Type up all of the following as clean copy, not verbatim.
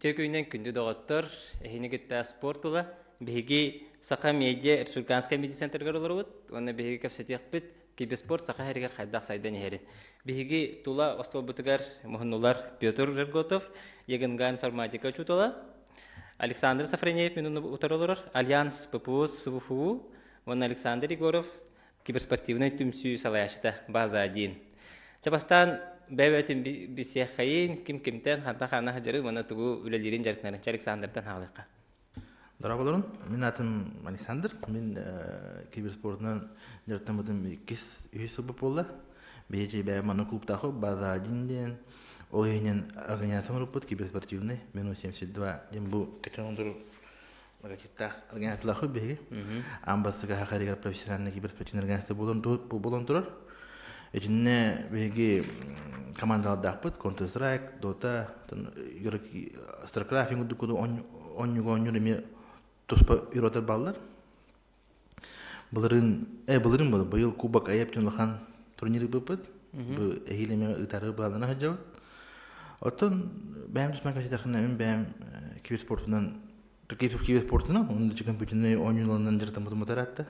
Үтүө күнүнэн күндү доҕоттор, эһини кытта спорт тула. Биһиги Саха медиа республиканскай медиа-центрыгар олоробут уонна биһиги кэпсэтиэхпит киберспорт Саха сиригэр хайдах сайдан иһэрин. Биһиги тула остуолбутугар муһуннулар Петр Жерготов, ЕГНГ информатика учуутала, Александр Сафронеев мин утары олорор, Альянс ППО СВФУ уонна Александр Егоров, киберспортивнай түмсүү салайааччыта База 1. Чэ бастаан бэйэ-бэйэтин билсиэххэйин, ким кимтэн, хантан хаана сылдьарын уонна тугу үлэлиирин дьарыктанарын чэ Александртан хаалыахха. Дорооболорун. Мин аатым Александр. Мин киберспортунан дьарыктаммытым иккис, үһүс сылбыт буолла. Биһиги бэйэм манна клубтаахпыт База 1 диэн. Ол иһинэн организация оҥорбуппут киберспортивный, минус 72 диэн бу кэтээн логотиптаах организациялаахпыт биһиги. Аан бастакы саха профессиональный киберспортивный организация буолан турар. Итиннэ биһиги командалардаахпыт Counter-Strike, Dota, StarCraft курдук оонньууга оонньуур эмиэ туспа юротар бааллар. Былырыын, былырыын буолар, быйыл Кубок АЭП диэн улахан турнир ыыппыппыт. Бу эһиил эмиэ ыытары былааннана сылдьабыт. Оттон бэйэм туспа кэпсэтэххинэ, мин бэйэм киберспортунан киберспортунан, онно компьютернай оонньууларынан дьарыктаммытым утараатта.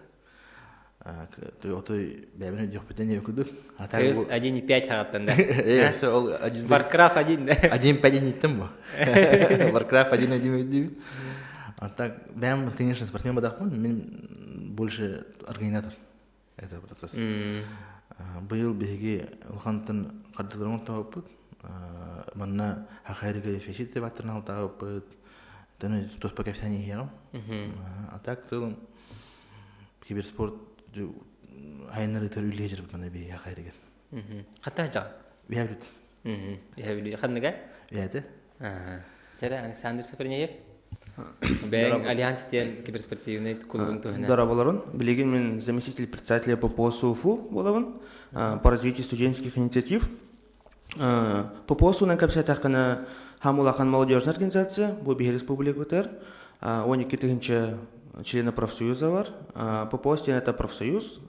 Отой бэйэбин өйдүөхпүтэн диэн курдук. ТС 1.5 хаҕаттан да. Warcraft 1 да. 1.5 иниттен бу. Warcraft 1 1 өйдүүбүн. А так, бэйэм, конечно, спортсмен бадахпын, мен больше организатор этого процесса. Быйыл биһиги улахантан хардыларын оттоһоппут. Манна хахайрыга фешит деп аттарын алтаабыппыт. Таны туспа кэпсээн иһиэҕим. А так в целом киберспорт айаннарытар үлэ дьарбыт мана биһиэхэ хайрыгар. Хата жа. Үһэбит. Үһэбит. Ханныга? Үһэти. Чара Александр Сафарнеев. Бэйэҥ Альянс диэн киберспортивный клубун туһунан. Дорооболорун. Билигин мин заместитель председателя ППО СУФУ буолабын по развитию студенческих инициатив. ППО суунан кэпсээтэххинэ хам улахан молодежная организация бу биһи республикабытыгар 12 тыһыынча члена профсоюза бар. ППО стен это профсоюз,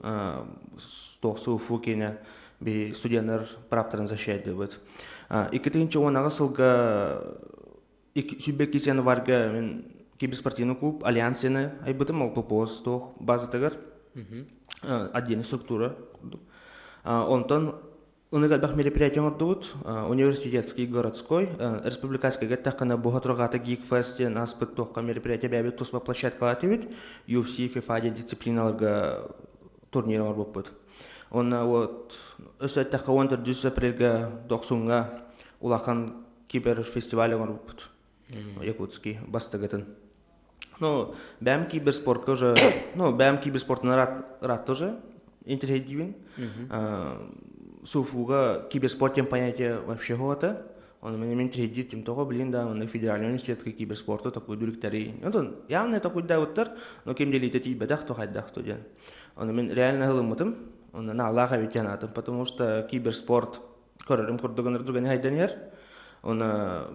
СУФУ киэнэ би студенттар правтарын защищать 2018 сылга 22 январга мен киберспортивный клуб Альянсияны айбытым ол ППО туох базатыгар отдельная структура онтон Ынык элбэх мероприятие оҥордубут. Университетский, городской, республиканскайга эттэххинэ бу Хотурҕаата Geek диэн ааспыт туохха мероприятие бэйэбит туспа площадкалаат этибит. UFC, FIFA диэн дисциплиналарга турнир оҥорбуппут. Онно вот өссө эттэххэ 14 апрельга Дохсуҥҥа улахан киберфестиваль оҥорбуппут. Якутский бастыгытын. Ну, бэм киберспортка уже, ну, бэм киберспортuna рад, рад тоже интеллигентивин. Суфуга киберспорт тем понятие вообще хота. Он меня интеллигент тем того, блин, да, он федеральный университетка киберспорту такой дүрүктери. Онтон явно такой да уттар, но кем делите тиийбэтэх то хайдах то диэн. Оны мен реально ылыммытым. Оны наалаах эбит диэн потому что киберспорт көрөрүм курдук ыныр друганы хайдан Оны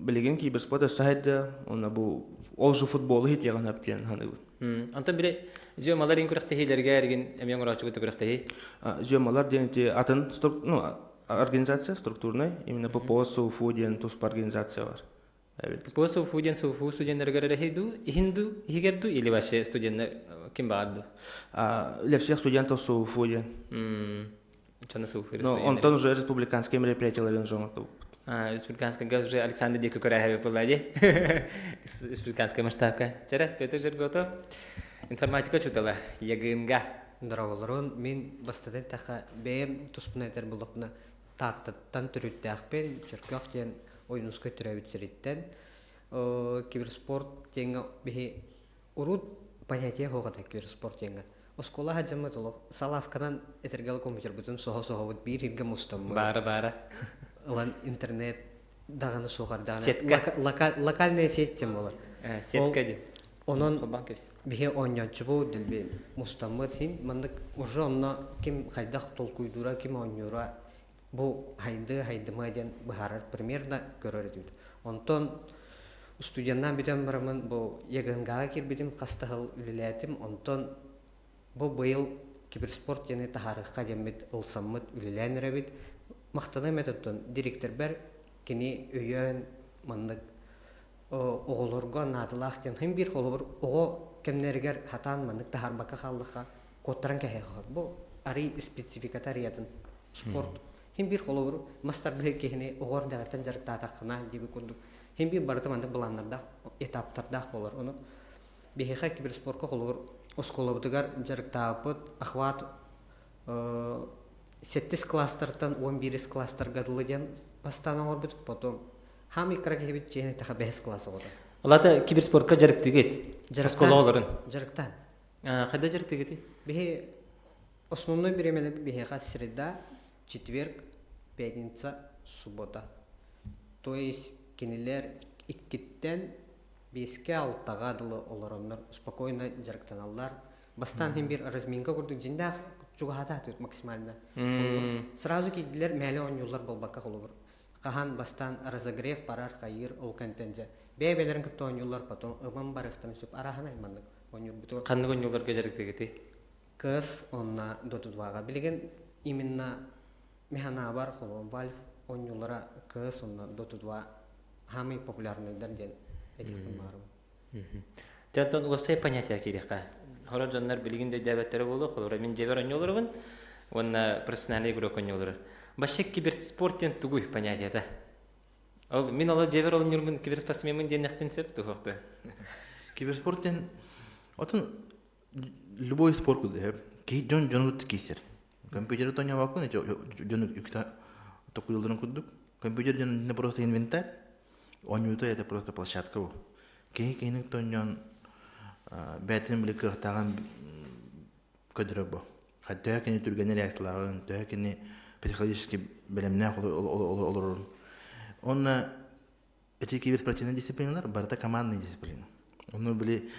билигин киберспорт өссө хайда, оны бу ол же футболу хитиэҕин хөп диэн саныыбын. Онтон бири зёмалар ин күрэхтэһиилэргэ эргин эмиэ оҥорооччугут күрэхтэһии? Зёмалар диэн ити атын ну, организация структурная, именно ППО СУФУ диэн туспа организация бар. ППО СУФУ диэн СУФУ студеннарыгар эрэ иһин ду, иһигэр ду или вообще студеннар ким баар ду? Для всех студентов СУФУ диэн. Ну, онтон уже республиканские мероприятияларын уже оҥордубут. Республиканскайга уже Александр диэки көрөөһөбү буолла дии. Республиканскай масштабка. Чэрэ, Петр Жерготов, информатика учуутала, ЕГНГ. Здраволорун, мин бастатан таха бэйэм туспун этэр буллахпына Тааттаттан төрүттээхпин, Чөркөөх диэн Ойуунускай төрөөбүт сириттэн. Киберспорт диэҥҥэ биһи урут понятие суох этэ киберспорт диэҥҥэ. Оскуола садьаммыт олох салаасканан этэргэл компьютербытын соһо-соһобут биир сиргэ мустаммыт. Баара-баара. Ылан интернет даҕаны суохар даҕаны Сетка. Локальная сеть диэн буолар. Сетка диэн. Онон биһи оонньооччубут дэлби мустаммыт иһин маннык уже онно ким хайдах толкуйдуура, ким оонньуура бу хайды хайдыма диэн быһаарар примерно көрөр этибит. Онтон студеннаан бүтэн бараммын бу ЕГНГ-ҕа киирбитим, хас да сыл үлэлээтим. Онтон бу быйыл киберспорт диэни таһаарыахха диэммит ылсаммыт үлэлээн эрэбит. Махтаныам этэ оттон дириэктэрбэр кини өйөөн маннык. Оҕолорго наадалаах диэн хин биир холобур оҕо кэмнэригэр хатаан маннык таһаарбакка хааллахха куоттаран кэһиэхэ бу арый спецификата арыйатын спорт хин биир холобур мас тардыһыы киһини оҕо эрдэҕиттэн дьарыктаатаххына диэби курдук хин биир барыта маннык былааннардаах этаптардаах буолар ону биһиэхэ киберспорка холобур оскуолабытыгар дьарыктаабыппыт охват сэттис класстартан 11-ис класстарга дылы диэн бастаан оҥорбут потом Хаамый кыра киһибит чиэһин эттэхэ бэһис класс оҕото. Улата киберспортка дьарыктыгыт? Оскуола оҕолорун? Дьарыктаан. Хайда дьарыктыгытый? Биһи основной бириэмэлэр биһиэхэ среда, четверг, пятница, суббота. То есть кинилэр иккиттэн биэскэ алтаҕа дылы олороннор спокойно дьарыктаналлар. Бастаан иһин биир разминка курдук дьиҥнээх чугаһата максимально. Сразу киирдилэр мээлэ оонньууллар буолбакка холобур. Хаһан бастаан разогрев барар хайыыр ол кэнтэн дьэ бэйэ-бэйэлэрин кытта оонньууллар потом ыман барыахтарын сөп арааһынай маннык оонньуурбутугар Ханнык оонньууларга дьарыктыгытый? КС онно Dota 2-га билигин именно механаабар холобур Valve оонньуулара КС онно Dota 2 самый популярныйдар диэн этиэхпин баҕарабын. Дьэ онтон уопсай понятие киириэххэ. Хорор дьоннор билигин да өйдөөбөттөрө буолуо, холобура мин дьиэбэр оонньууларбын уонна профессиональный игрок оонньууларар. Вообще киберспорт диэн тугуй понятиета? Ол мин ол дьиэбэр оонньуурбун киберспортсменмын диэннэхпин сөп туһуохта. Киберспорт диэн отун любой спорт курдук киһи дьон дьону кытта киирсэр. Компьютер оонньообоккун дьону үкта токуйулларын курдук. Компьютер дьон просто инвентарь. Оонньуута это просто площадка бу. Киһи киһини тонньон бэйэтин били кыахтааҕын көдөрөр бу. Төһө кини түргэн реакциялааҕын, төһө кини психологически бэлэмнээх олорорун. Онно эти киберспортивный дисциплиналар барыта командный дисциплина. Ону били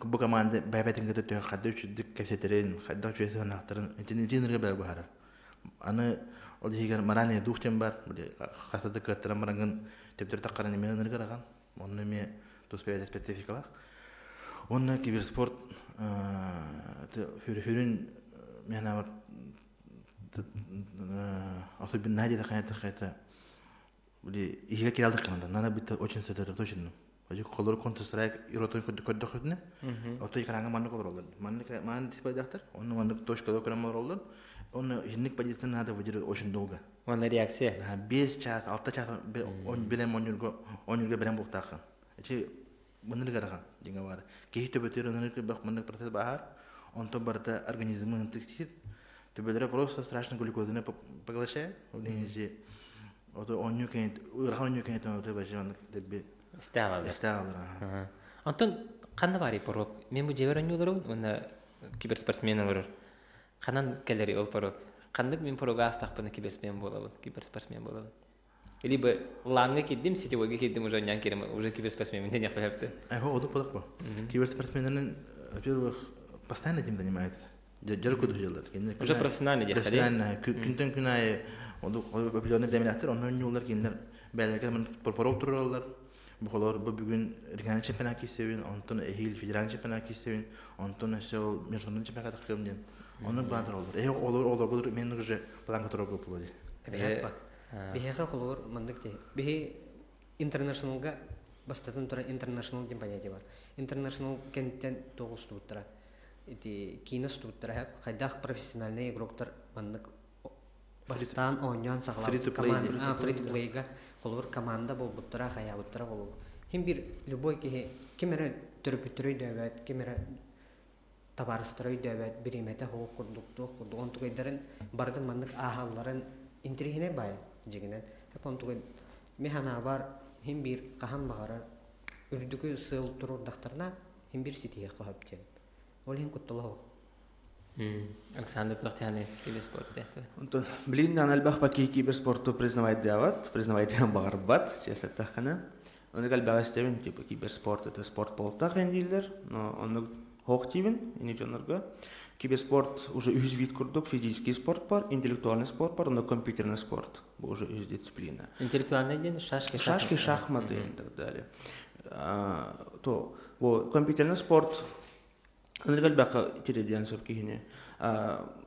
бу команда бэйбэтин кытта төһө хайдах үчүгдүк кэпсэтэрин, хайдах үчүгэй сыһыаннаахтарын итини итиннэргэ бары быһаарар. Аны ол иһигэр моральный дух диэн бар, били хаса да кыаттаран бараҥҥын төптөрү таххаран эмиэ ынырыгар ахан. Онно эмиэ тус бэйэтэ спецификалаах. Уонна киберспорт хүрүн мен особенно диэтэххэ хайата били иһигэ кииралдык надо быть очень сосредоточенным. Холор Counter-Strike иротун көрдөхүтүнэ, ото экраҥҥа маннык олороллор. Маннык маннык типайдахтар, онно маннык точкада көрөн олороллор. Онно иһинник позиция надо выдержать очень долго. Онно реакция. 5 час, 6 час билем онньурга онньурга билем буолтааххын. Ити мынырык арахан дьиҥэ баар. Киһи төбөтүгэр ынырык элбэх маннык процесс баһаар. Онтон барыта организмы ынтык Төбөлөрө просто страшно глюкозаны поглощает. Ото онньу кэнит ыарахан онньу кэнит ото бажы маннык дерби Истэҕалар. Истэҕалар. Онтон ханна баарый порог? Мен бу дьиэбэр онньууларым уонна киберспортсмен олорор. Ханан кэлэри ол порог? Ханнык мин порога аастахпына киберспортсмен буолабын, киберспортсмен буолабын. Либо ланга кирдим, сетевойга кирдим, уже онньаан кирим, уже киберспортсмен диэн яхпахапты. Айхо одук бодок бу. Киберспортсменнерин, во-первых, постоянно этим занимаются. Дьарык көтүһүллэр. Уже профессиональный диэххэ Профессионально. Күнтэн күн аайы определенный времялахтар, онно онньуулар кинилэр бэйэлэргэ порог тураллар. Бу бу бүгүн региональный чемпионат киирсэбин, онтон эһиил федеральный чемпионат киирсэбин, онтон өссө ол международный чемпионат тахсыам диэн. Оннук план тураллар. Эһи олор олоргулар мен уже планка турар буолуо дии. Биһиэхэ холобур маннык дии. Биһи интернешнлга бастатан туран интернешнл диэн понятие бар. Интернешнл кэнниттэн туох устубуттара ити киинэ устубуттара хайдах профессиональный игроктар маннык бастаан оонньоон саҕалаабыт команда free to play-га холобур команда буолбуттара хайаабыттара холобур хим бир любой киһи ким эрэ төрөппүттэрэ өйдөөбөт ким эрэ табаарыстара өйдөөбөт бириэмэтэ суох курдук туох курдук онтугайдарын барытын маннык ааһалларын интэриэһинэй баай дьиҥинэн онтугай мин санаабар хим биир хаһан баҕарар үрдүкү сыал туруордахтарына Хин бир ситиһиэххэ сөп диэн. Ол иһин куттала суох. Александр Тохтяны киберспорт диэхтэ. Онтон билигин даҕаны элбэх бакии киберспорту признавайдаабат, признавайдаан баҕарбат, честно эттэххинэ. Оннук элбэҕи истэбин, типа киберспорт это спорт буолтах эн дииллэр, но оннук хоох диибин ини дьоннорго. Киберспорт уже үһүс вид курдук, физический спорт бар, интеллектуальный спорт бар, но компьютерный спорт бу уже үһүс дисциплина. Интеллектуальный диэн шашки, шашки, шахматы и так далее. То бу компьютерный спорт ынырык элбэххэ тириэрдиэн сөп киһини.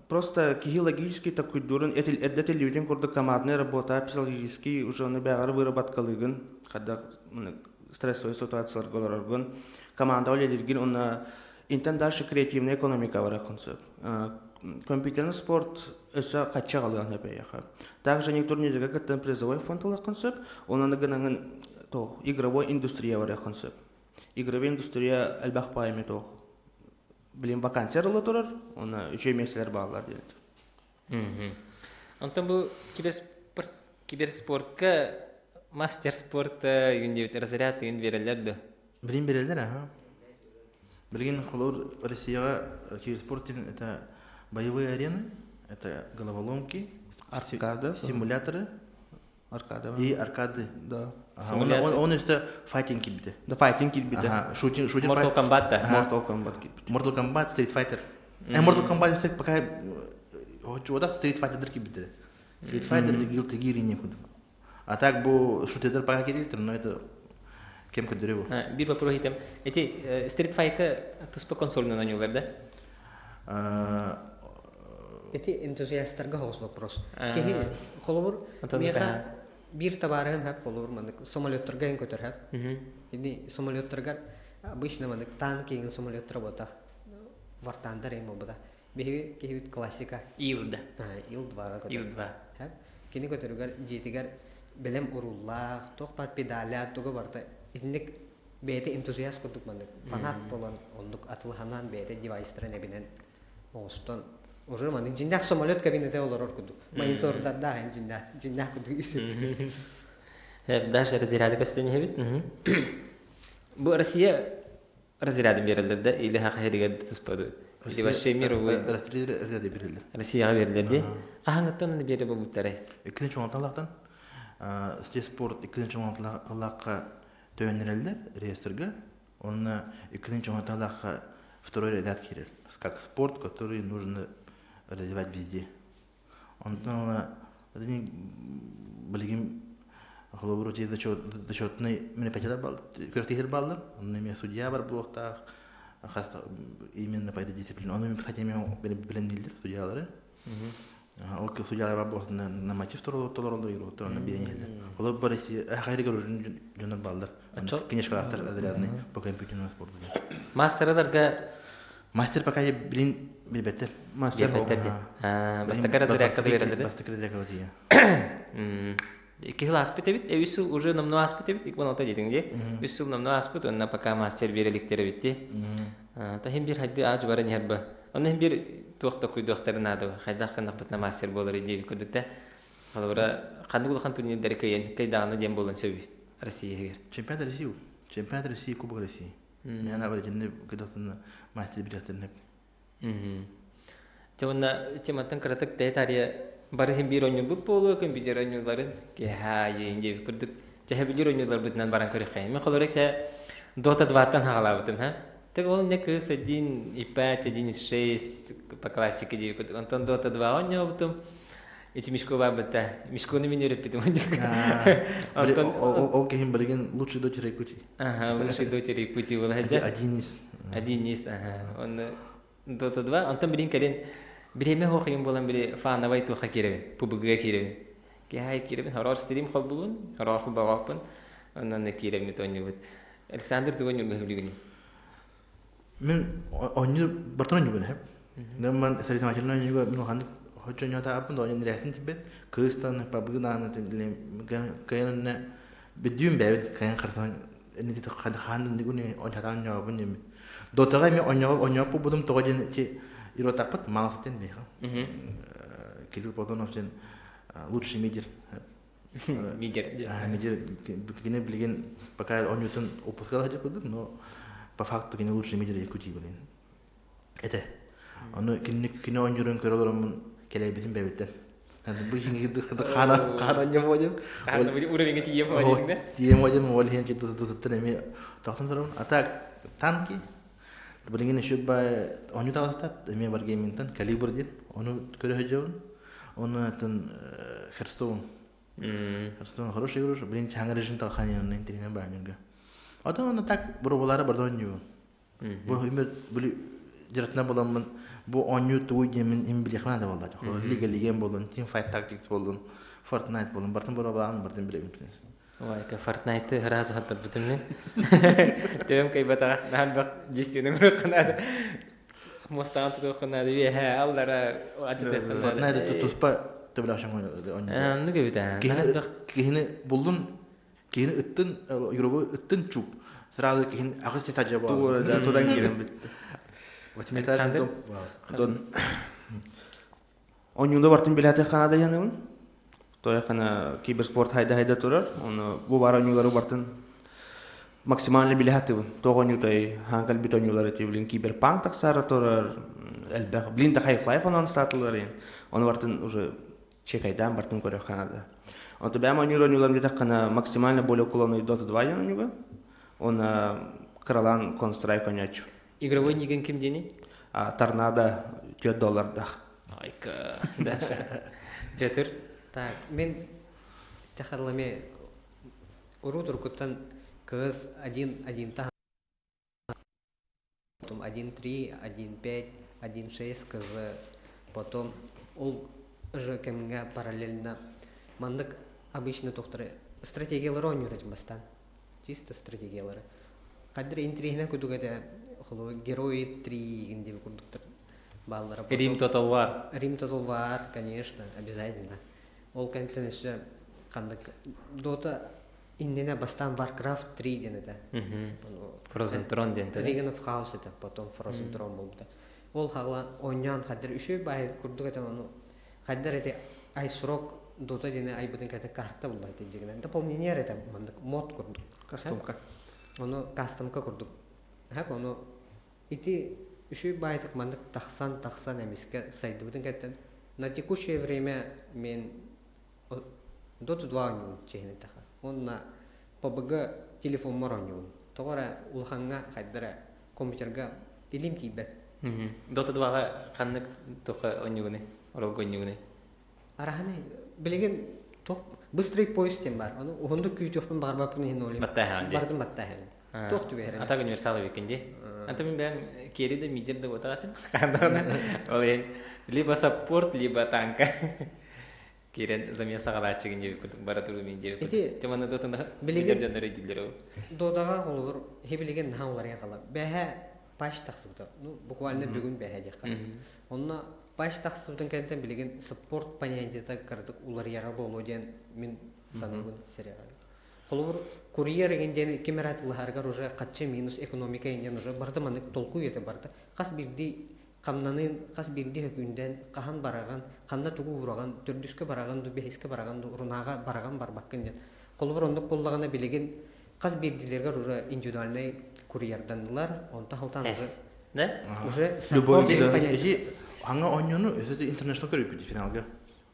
Просто киһи логический такуйдуурун эрдэ этиллибитин курдук командная работа психологический уже ону бэҕэр выработкалыгын хайдах Стрессовый ситуацияларга олороргун, команда үлэлииргин уонна интэн дальше креативная экономика барыаххын сөп. Компьютерный спорт өссө хачча аҕалыан сөп эйиэхэ. Также они турнирга кыттан призовой фонд ылыаххын сөп, онон гынаҥын тоох игровой индустрия барыаххын сөп. Игровой индустрия элбэх паайми тоох билин вакансия ыла турар, уонна үчүгэй миэстэлэр бааллар диэн. Онтон бу киберспортка мастер спорта игин диэбит разряд игин биэрэллэр да? Билин береллер, ага. Билигин холобур Россияҕа киберспорт диэн это боевые арены, это головоломки, Аркада. симуляторы Аркада. и аркады. Да. Ага, он өстө файтинг киирбитэ. Да, файтинг киирбитэ. Ага, шутинг, шутинг Mortal Kombat да. Mortal Kombat киирбитэ. Mortal Kombat, Street Fighter. Mortal Kombat өстө пока очуодах Street Fighter киирбитэ. Street Fighter это Guilty Gear не куду. А так бу шутердер пока кирилтер, но это кем көдөрө бу. Биир вопрос итем. Эти Street Fighter туспа консольнан ойнулар да? Эти энтузиасттарга хоҕус вопрос. Киһи холобур миэхэ биир табаарыһым хэп холобур маннык самолеттарга эн көтөр хэп. Ини самолеттаргар обычно маннык танк иҥин самолеттара буотах вартандар эм буолбута. Биһиги киһибит классика. Ил-да. Ил-2-га көтөр. Ил-2. Кини көтөрүгэр дьиэтигэр бэлэм урууллаах, туох бар педаля, туга барыта итинник бэйэтэ энтузиаст курдук маннык фанат буолан оннук атылыһанан бэйэтэ девайстарын эбинэн оҥостон уже маннык дьиннээх самолет кабинете олорор курдук монитордардаах дьиннээх дьиннээх курдук үсүттүк. Даже разряды көстөн иһэбит. Бу Россия разрядын береллер да или хахыригер туспады. Или вообще мировой Россия береллер. Россияга берилер ди. Хаһаңыттан бере болбуттары? Иккинчи оңталактан спорт иккинчи оңталакка төөннөреллер реестрге. Онна иккинчи оңталакка второй ряд кирер. Как спорт, который нужно развивать везде. Онтон билигин холобур зачетный мероприятиялар күрэхтэһиилэр бааллар. Онно эмиэ судья бар буолуохтаах, хас именно по этой дисциплине. Ону кстати эмиэ билэннииллэр судьялары. Ол судьялар бар буолуохтаах норматив толороллор игроктар онно биэрэн иһэллэр. Холобур Россия хайрыгар уже дьоннор бааллар. Книжкалаахтар разрядный по компьютерному спорту. Мастераларга Мастер пока билин билбеттер. Мастер Билбеттер ди. Бастакы разрядка берелер. Бастакы разрядка тиийэ. Икки жыл ааспыт эбит, үс сыл уже номнуо ааспыт эбит, 2016 диэтиҥ дии. Үс сыл номнуо ааспыт, онно пока мастер биэрэликтэр эбит дии. Та хин биир хайды ааж баран иһэр ба. Онно хин биир туох токуйдуохтары наада, хайдах гыннахпытына мастер буолар диэбит курдук да. Холобура, ханнык улахан турнирдары кыайан, кыайдаҕына диэн буолан сөбүй Россия иһигэр. Чемпионат России. Чемпионат России, Кубок России. Мен абаритинни кыдатынна мастер билэхтэрин Те уонна тематтан кыратык тэйэ таарыйа бары иһин биир оонньуурбут буолуо, компьютер оонньууларын киэһэ аайы диэбит курдук чэһэ оонньууларбытынан баран көрүөххэйин. Мин холобура чэ Dota 2-тан хаҕалаабытым ха. Так ол не кыыс 1,5, 1,6 по классике диэбит курдук. Онтон Dota 2 оонньообутум. Ити Мишко баабыта. Мишкону мин үөрэппитим. Онтон ол киһим билигин лучший дотер Якутии. Ага, лучший дотер Якутии буола сылдьар. Один из. Один из, ага. Он Dota 2. Онтон билин кэлин бириэмэ хоохуйун буолан били фановай туохха киирэбин, PUBG-га киирэбин. Киһи киирэбин, хороор стрим холбугун, хороор холбоҕооппун. Онон киирэбин оонньуубут. Александр тугу оонньуурга сөбүлүүгүнүй? Мин оонньуур бартан оонньуубун эһэм. Ман соревновательный оонньууга мин улаханнык хочо оонньоотааппын, оонньуун ирээтин тибет. Кыыстан пабыгынааны кыйан бүдүүн бэйбит кыйан хартан хаан нигуни оонньоотаан оонньообун диэммит. Дотаҕа эми оонньооб оонньооб буолбутум тоҕо диэн ити иротааппыт маалсытын биһиэхэ. Кирилл Платонов диэн лучший мидер. Мидер. Мидер кини билигин пока оонньуутун отпускала сылдьар курдук, но по факту кини лучший мидер Якутии билигин. Этэ. Ону кинини кини оонньуурун көрө олороммун кэлэйбитим бэйбиттэн. Бу хаана хаана оонньомуодьум. Хаана уровеньга тиийэ буолдуҥ да? Тиийэ буолдум, ол иһин тутуттан эмиэ тохтон турабын. А так танки билигин еще оонньуу таҕыстат эмиэ Wargaming-тан Калибр диэн ону көрө сылдьабын. Оны атын Hearthstone. Hearthstone хорошая игра, блин, саҥа режим талханьянын интеллигент баанньарга. Ото оны так бробалары барда оонньуубун. Бу имер били дьаратына буламмын бу оонньуу тугуй диэммин им билиэхмэ да буолла. Лига лиген болун, Team Fight Tactics болун, Fortnite болун, бартын бробалаан бартын билебин. Ой, Fortnite ыраас хаттарбытым мин. Төбөм кыйбатаҕа наһаа элбэх действиені көрүөххэ Мостаҕан тутуохха наада үөһэ аллара ачытыахха наада. Fortnite туспа төбөлөөх Оннук эбит аа. Киһини буллун, киһини ыттын, игровой ыттын чуп. Сразу киһин аҕыс этажа буолар. Тудан киирэн бүттэ. Александр? Онньууну бартын билээтэх Канада яныбын. Тояхана киберспорт хайда-хайда турар. Оны бу бар онньуулары бартын максимально билэхатыбын. Тоҕо онньуутай хаан кэлбит онньуулары ти билин киберпанк тахсара турар элбэх. Блин да Half-Life онон статылар Оны бартын уже чекайдаан бартын көрөх Канада. Онто бэм онньуур онньууларым дитэххана максимально более уклонный Dota 2 онньууга. Оны кыралаан Counter-Strike онньоочу. Игровой нигин ким диэний? Торнадо 4 доллардах. Айка. Даша. Петр. Так, мен тахарламе уру туркуттан кыз 1 1 потом 1-3, 1-5, 1-6 кз, потом ол же кэмҥэ параллельно маннык обычно тохторы стратегиялары оонньуур этим бастаан чисто стратегиялары Хаддыр интриһинэн курдук этэ холу Герои 3 диэн курдуктар бааллара. Рим Total War. Рим Total War, конечно, обязательно. Ол кэнниттэн өссө ханнык Dota иннинэ бастаан Warcraft 3 диэн этэ. Frozen Throne диэн этэ. Reign of Chaos этэ, потом Frozen Throne буолбута. Ол хаала оонньоон хаддыр үчүгэй баай курдук этэ ону хаддыр эти Айсрок Dota диэни айбытын кэтэ карта булла ити дьигинэн. Дополнение этэ маннык мод курдук. Кастомка. Ону кастомка курдук. Хап ону ити үчүгэй баайтык маннык тахсан тахсан эмискэ сайдыбытын кэттэн на текущее время мен Dota 2 оонньуубун чиһини таха. Уонна PUBG телефоммар оонньуубун. Тоҕо эрэ улахаҥҥа хайдара компьютерга илим тиийбэт. Dota 2-ҕа ханнык туха оонньуугуный? Ролга оонньуугуный? Араханы билигин туох быстрый поезд диэн бар. Ону уһундук күүтүөхпүн баҕарбаппын иһин олим. Баттааһаан дии. Бардым баттааһын. Туох түбэһэрин. Атак универсал эбиккин дии. Anta мин бэйэм киэри да мидер да буотаҕатым. Хандаҕына ол иһин либо саппорт, либо танка. Киирэн замес саҕалааччыгын диэбит курдук бара туруу мин диэбит курдук. Тиманы дотуна Билигин билэр дьоннор өйдүүллэр ол. Додаҕа холобур хибилигин наһаа уларыйан хаалар. Бэһэ патч тахсыбыта. Ну, буквально бүгүн бэһэ диэххэ. Онно патч тахсыбытын кэнниттэн билигин спорт понятиета кыратык уларыйара буолуо диэн мин саныыбын сериал. Холобур, курьер игин диэн ким эрэ атылаһарыгар уже хаччы минус экономика диэн уже барыта маннык толкуй этэ барыта. Хас биирдии хамнаныын хас биирдии хөкүүндэн хаһан бараҕын, ханна тугу уураҕын, төрдүскэ бараҕын ду, бэһискэ бараҕын ду, урунааҕа бараҕын барбаккын диэн. Холобур, оннук буоллаҕына билигин хас биирдиилэригэр уже индивидуальнай курьерданылар, онто халтаан уже Да? уже Любой Эти ханга оонньууну өсө интернешнл көрүппүт финалга.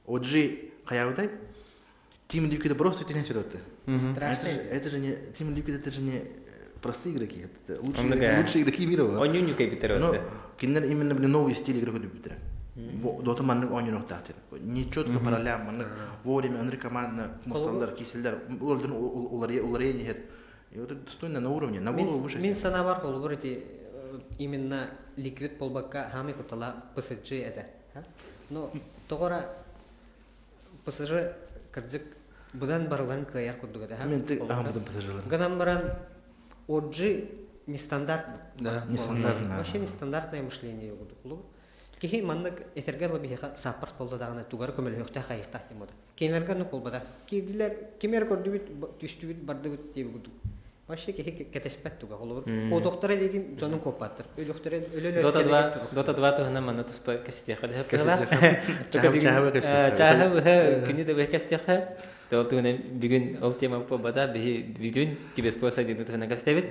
Оджи хайабытай Team Liquid просто тенен сөтөттү. Страшно. Это же не Team Liquid это же не простые игроки, это лучшие, лучшие игроки мира. Оонньуу ньукай бүтэр Ну, кинилэр именно блин новый стиль игры бүтэр. Дота маннык оонньуохтаахтар. Не четко по ролям, маннык вовремя ыныр командна мусталлар, киселлер, улардын уларыя уларыя нехер. И вот достойно на уровне, на голову выше. Мин санаабар холобур эти именно Liquid болбакка хами кутала PSG это. Но тоҕора PSG кырдьык быдан барыларын кыайар курдук этэ. Мен аһаммытым PSG-лар. Гынан баран OG нестандарт. Да, нестандартно. Вообще нестандартное мышление курдук. Киһи маннык этэргэ дылы биһиэхэ сааппарт буолла даҕаны тугар көмөлөһүөхтээх хайыахтаах диэн буолда. Кинилэргэ оннук буолбата. Киирдилэр, ким эрэ көрдүбүт, түстүбүт, бардыбыт диэбит курдук. Вообще киһи кэтэспэт туга. Холобур, куотуохтара диигин дьонун куоппаттар. Өлүөхтэрэ өлө Dota 2 Dota 2 туһунан манна туспа кэпсэтиэххэ да Чааһы Чааһы быһа күнү да быһа кэпсиэххэ. Ол туһунан бүгүн ол тема буолбата биһи бүтүн киберспорт сайдыытын туһунан кэпсэтэбит.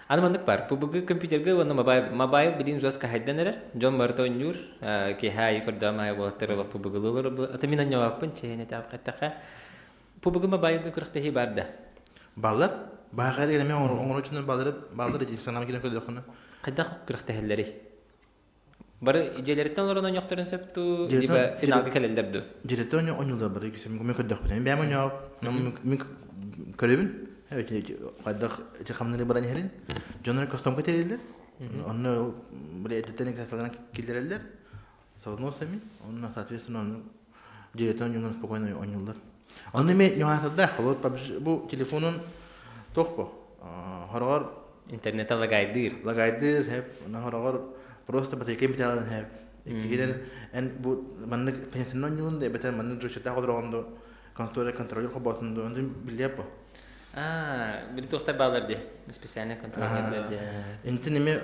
Аны маннык бар. Бу компьютерга уонна мобайл мобайл билин жестко хайдан эрэр. Дьон барыта оонньуур. Киэһэ аайы көрдөҕүм аайы уолаттар олох пубугулуулар. Ата мин оонньообоппун чэһин этэ эттэххэ. Пубугу мобайлга күрэхтэһии бар да. Баллар баҕар эме оҥорочунан баллары баллары дии санаам киирэн көрдөххүнэ. Хайдах күрэхтэһэллэрий? Бары дьиэлэриттэн олорон оонньуохтарын сөп дуу, либо финалга кэлэллэр дуу? Дьиэлэриттэн оонньуулар бары мен көрдөхпүнэ. Мен бэйэм оонньооб, мен көрөбүн. Хайдах эти хамнары баран иһэрин. Дьоннор костомка тэриллэр. Онно били эдиттэн касаларан киллэрэллэр. Со взносами. Онно, соответственно, дьиэлэриттэн оонньуулар спокойно оонньууллар. Онно эми ньуһаатырдаах холобур PUBG бу телефонун туох бу хороҕор Интернета лагайдыыр. Лагайдыыр хэп, онно хороҕор просто батарейка металлын хэп. Иккиһинэн эн бу маннык пенсионный оонньуун да эбэтэр маннык жучатаах олороҕун да контроллер контроллер холботун да онтун билиэп бу. Аа, били туохтар баалар дии. Специальный контроллердар дии. Интин эми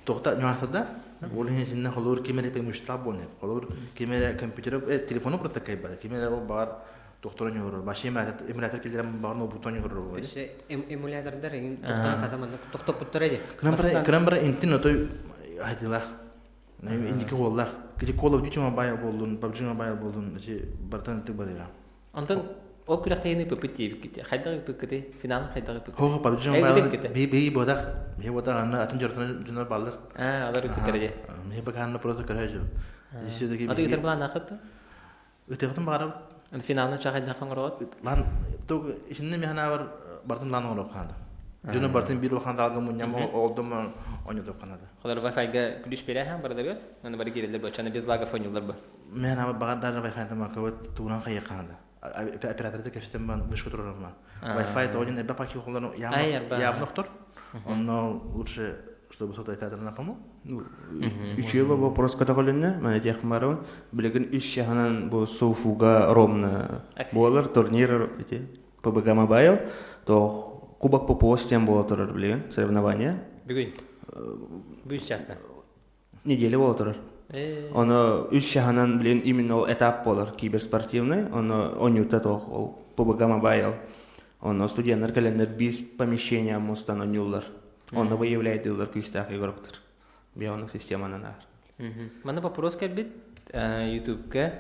Тоҕо ньуаасада ол иһин итиннэ холобур ким эрэ преимущество буолан холобур ким эрэ компьютер телефону просто кайбата ким эрэ ол баҕар тохторон ньууру вообще эмулятор киллэрэн баҕар ноутбуктан ньууру Өссө эмулятордар эҥин тохтон хата маннык тохтоппуттара дии. Кыран бара интин отой хайдылаах индики хуоллаах кити Call of Duty Mobile буоллун PUBG Mobile буоллун ити бартан ытык барыга Онтон ол күрэхтэһиини ыппыт диэбиккит. Хайдах ыппыккытый? Финалын хайдах ыппыккытый? Хо PUBG Mobile би би бодах би бодах анна атын жортон жонор баллар. Аа, алар ыппыттар дии. Ми баканна просто көрөжү. Все-таки Аты ытар булан акыт? Ытыгытын баарабыт. Финалын чахайдах оҥорот? Лан туг ишинне механа бар бартын лан оҥорок хаанда. Жуну бартын бир улахан далга мунньам олдум оньотоп канада. Холор Wi-Fi-га күлүш бере бардагы. Аны бары кирелер бу. Чаны без лага фонюлар бу. Мен ама багар Wi-Fi тамакабыт тугунан хайыкканада. Операторды кэпсэтэн бан вышка турарма. Wi-Fi тоҕо эбэ пакил холлону явно охтор. Онно лучше чтобы сотовый операторына помог. Үчүгэй вопрос көтөҕүлүннэ. Маны этиэхпин барабын. Билигин үс чаһынан бу Соуфуга ровно буолар турнир эти PUBG Mobile то Кубок ППО тем буола турар билигин соревнование. Бүгүн. Бу үс часна. Неделя буола турар. Ону үс чаһынан билин именно ол этап буолар киберспортивный, ону онньуута туох ол PUBG Mobile. Ону студенттар кэлэннэр биис помещение мустан онньууллар. Онно выявляйдыылар күүстээх игроктар. Биһи системанан аар. Манна вопрос кэлбит Ютубка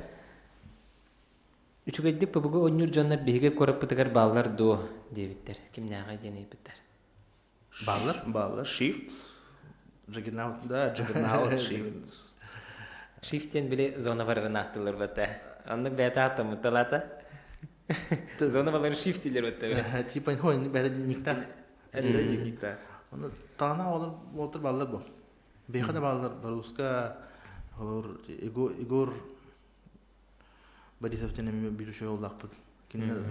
Үчүгэйдик PUBG оонньуур дьоннор биһиги куораппытыгар бааллар дуо диэбиттэр. Кимнээҕэй диэн ыйыппыттар. Бааллар? Бааллар. Shift. Juggernaut. Да, Juggernaut, Shift. Shift диэн били зона барарын ааттыылар бата. Оннук бэйэтэ ааттаммытталаата. Зона баларын shift дииллэр батта. Типа хой бэйэтэ никтах. Никтах. Оны таана олар болтыр баллар бу. Бейха да баллар Баруска, олор Егор Борисов тенеми бир үчүгэй оллаахпыт. Кинилэр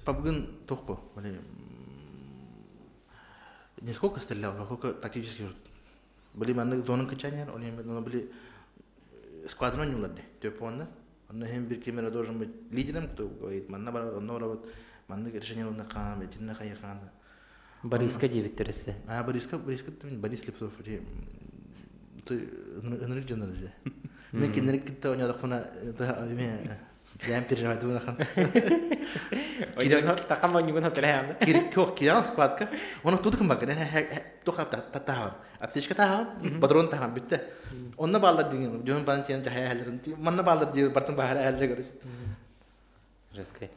PUBG туох бу? Не сколько стрелял, а сколько тактически были маннык зонун кычаньяр, ол эми были сквадрон юларды, төп онна. Онно хем бир кемере должен быть лидером, кто говорит, манна бар, онно барабыт, маннык решение онна хаан, бетинне хайы хаан. Бориска диэбиттэр өссө. А Бориска, Бориска Борис Лепсов, ынырык дьоннор дии. Мен кинилэри кытта оонньоодохпуна бэйэм переживать ахан. Такам оонньугун хатырайаан. Киран складка. Оны тутукун бакын. Туха таһаан. Аптечка таһаан, патрон таһаан бүттэ. Онно бааллар деген. Дьон барын тиэн жахая хәллерин. Манна бааллар диир бартын баһара хәллер көрүш. Жесткий.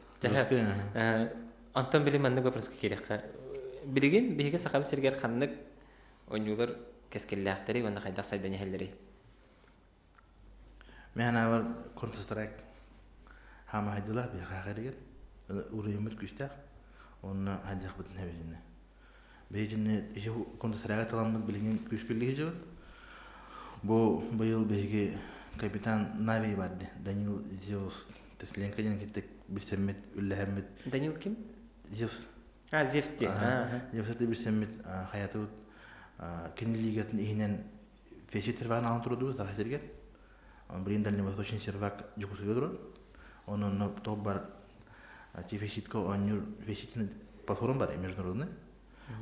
Антон били маннык вопроска киириэххэ. Билигин биһиги Сахабыт сиригэр ханнык оонньуулар кэскиллээхтэрий уонна хайдах сайдан иһэллэрий? Мен анаабар Counter-Strike хаама хайдылаах биһиэхэ эригэр уруйуммут күүстээх уонна хайдахпытын эбитинэ. Биһигини ити Counter-Strike таламмыт билигин күүскүллү сылдьабыт. Бу быйыл биһиги капитан Нави бар дии Данил Зевс Тесленко диэн киттик билсэммит, үллэһэммит. Данил ким? Зевс. А, Зевс дии. Зевс билсэммит хайатыбыт кини лигатын иһинэн Фечи сервагын аҕан турдубут Саха сиригэр. Билигин Дальневосточный сервак Дьокуускайга турар. Онон топ бар фешитка оонньуур фешитин платформа бар международный.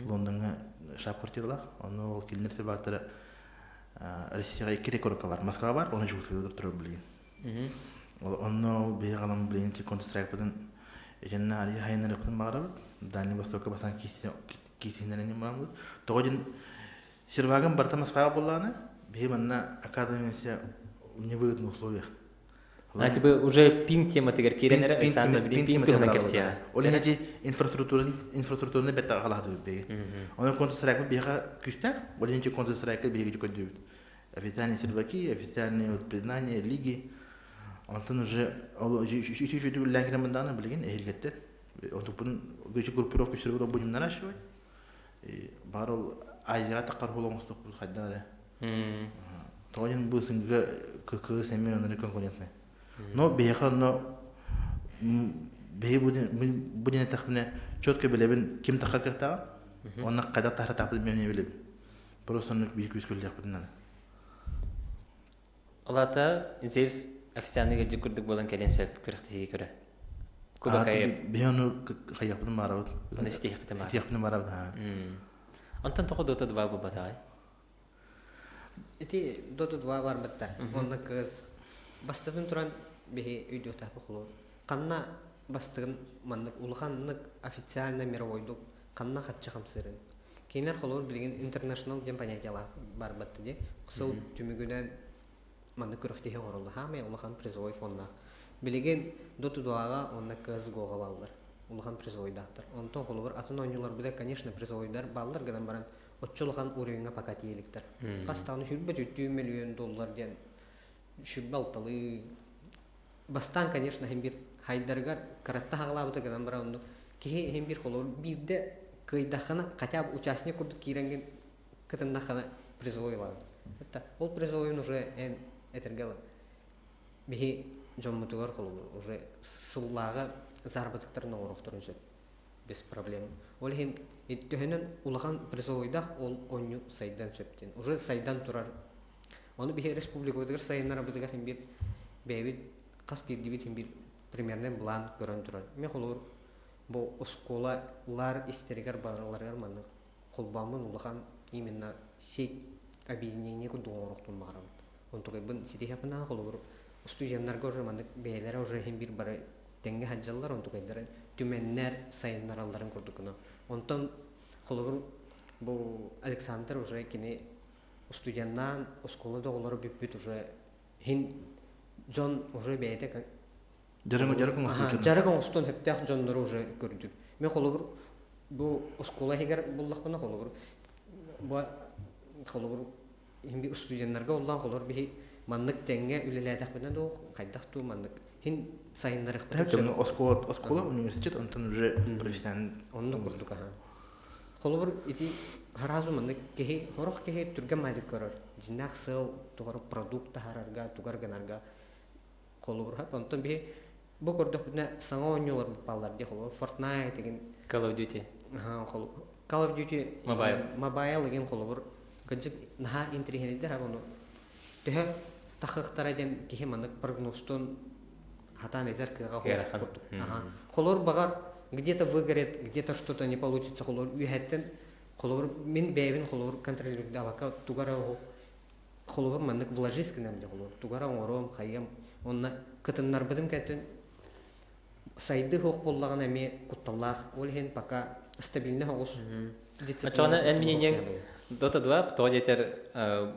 Лондоҥҥа штаб-квартиралаах. Онно ол кинилэр сервактара Россияҕа икки рекордка бар. Москва бар, оны Дьокуускайга турар билигин. Онно ол биһиги аҕалан билигин Counter-Strike-бытын итиннэ арыйа хайыннарыахпытын баҕарабыт. Дальний Востокка бастаан киисиннэрэн бараммыт. Тоҕо диэн Сервагын барыта Москваҕа буоллаҕына, биһи манна оказываемся в невыгодных условиях. А типа уже пинг тематыгар киирэн эрэ Александр пинг пинг туһунан кэпсиэҕэ. Ол иһин ити инфраструктураны инфраструктураны бэтэ аҕалаатыбыт биһиги. Онон Counter-Strike биһиэхэ күүстээх, ол иһин Counter-Strike биһиги көрдүүбүт. Официальные серваки, официальные вот признания, лиги. Онтон уже ол үчү үллээн кирэн мындааны билигин эһилгэттэр. Онтукпун группировка сервер будем наращивать. Баар ол Азияҕа таххар хуол оҥостуохпут хайдах эрэ. Тоҕо диэн бу СНГ КК эмиэ онно конкурентный. Но биһиэхэ онно Биһи бу диэн эттэхпинэ четко билэбин ким тахар кыахтааҕын, уонна хайдах таһаратаахпытын мен билэбин. Просто оннук биир күүс көрүллүөхпүтүн наада. Ол аата Зевс официальный гаджет курдук буолан кэлин сөп күрэхтэһии көрө. Кубокайып. Биһи ону хайыахпытын баарабыт. Ону ситиэхпитин баар. Ситиэхпитин баарабыт. Онтон тоҕо Dota 2 буолбатаҕай? Ити Dota 2 барбытта. Онно кыз бастатын туран биһи өйдүөхтээхпит холур. Ханна бастыгын маннык улаханнык официально мировойдук ханна хаччы хамсыырын. Кинилэр холобур билигин international диэн понятиелаах барбатта дии. Сыл түмүгүнэн маннык күрэхтэһии оҥороллор. Хаамай улахан призовой фоннаах. Билигин Dota 2-ҕа уонна CSGO-ҕа бааллар. Улахан призовойдаахтар. Онтон холобур атын оонньууларбыта, конечно, призовойдар бааллар гынан баран оччо улахан уровеньҥа пока тиийэ Хас даҕаны 123 миллион доллар диэн 26-лыы бастаан, конечно, иһин бир хайдарыгар кыратта хаҕалаабыта гынан баран оннук киһи иһин бир холобур биирдэ кыайдаххына хотя бы участник курдук киирэҥҥин кытыннаххына призовой ылаҕын. Это ол призовойун уже эн этэргэ биһи дьоммутугар холобур уже сыллааҕы заработоктарын оҥоруохтарын сөп без проблем. Ол иһин төһөнөн улахан призовойдаах ол оонньуу сайдан сөп диэн. Уже сайдан турар. Ону биһи республикабытыгар сайыннарабытыгар хин бир бэйэбит хас биирдибит хин бир примерный план көрөн турар. Мен холобур бу оскуолалар истэригэр бараларыгар маннык холбооммун улахан именно сеть объединение курдук оҥоруохтун баҕарабын. Онтукайбын ситиһэппин холобур студеннарга уже маннык бэйэлэрэ уже иһин бир бары тэҥҥэ сылдьаллар, онтукайдарын түмэннэр сайыннаралларын курдук. Онтон холобур бу Александр уже кини студеннаан оскуола да оҕолоро бүппүт уже хин дьон уже бэйэтэ дьарык оҥостон сөптөөх дьоннору уже көрдүк. Мен холобур бу оскуола иһигэр буллахпына холобур бу холобур студеннарга оллаан холобур биһи маннык тэҥҥэ үлэлээтэхпинэ дуу хайдах дуу маннык хин сайыннарыахпытын сөп. Оскуола, оскуола, университет, онтон уже профессиональный. Оннук курдук аха. Холобур ити харазу маннык киһи хорох киһи түргэн маайдык көрөр. Дьиннээх сыал тугар продукт таһаарарга, тугар гынарга холобур онтон биһи бу көрдөхпүтүнэ саҥа оонньуулар бааллар дии холобур Fortnite деген Call of Duty. Call of Duty Mobile. Mobile деген холобур кырдьык наһаа интириэһинэйдэр ону төһө тахыахтара диэн киһи маннык прогнозтун хатаан этэр кыаҕа курдук. Холобур баҕар где-то выгорит, где-то что-то не получится холобур үөһэттэн холобур мин бэйэбин холобур контролируйдаабакка тугара холобур маннык вложись гынам дии холобур тугара оҥоруом хайыам онно кытыннарбытым кэнтэн сайдыы суох буоллаҕына эмиэ кутталлаах ол иһин пока стабильный оҕус. Оччоҕуна эн мнениеҥ Dota 2 тоҕо диэтэр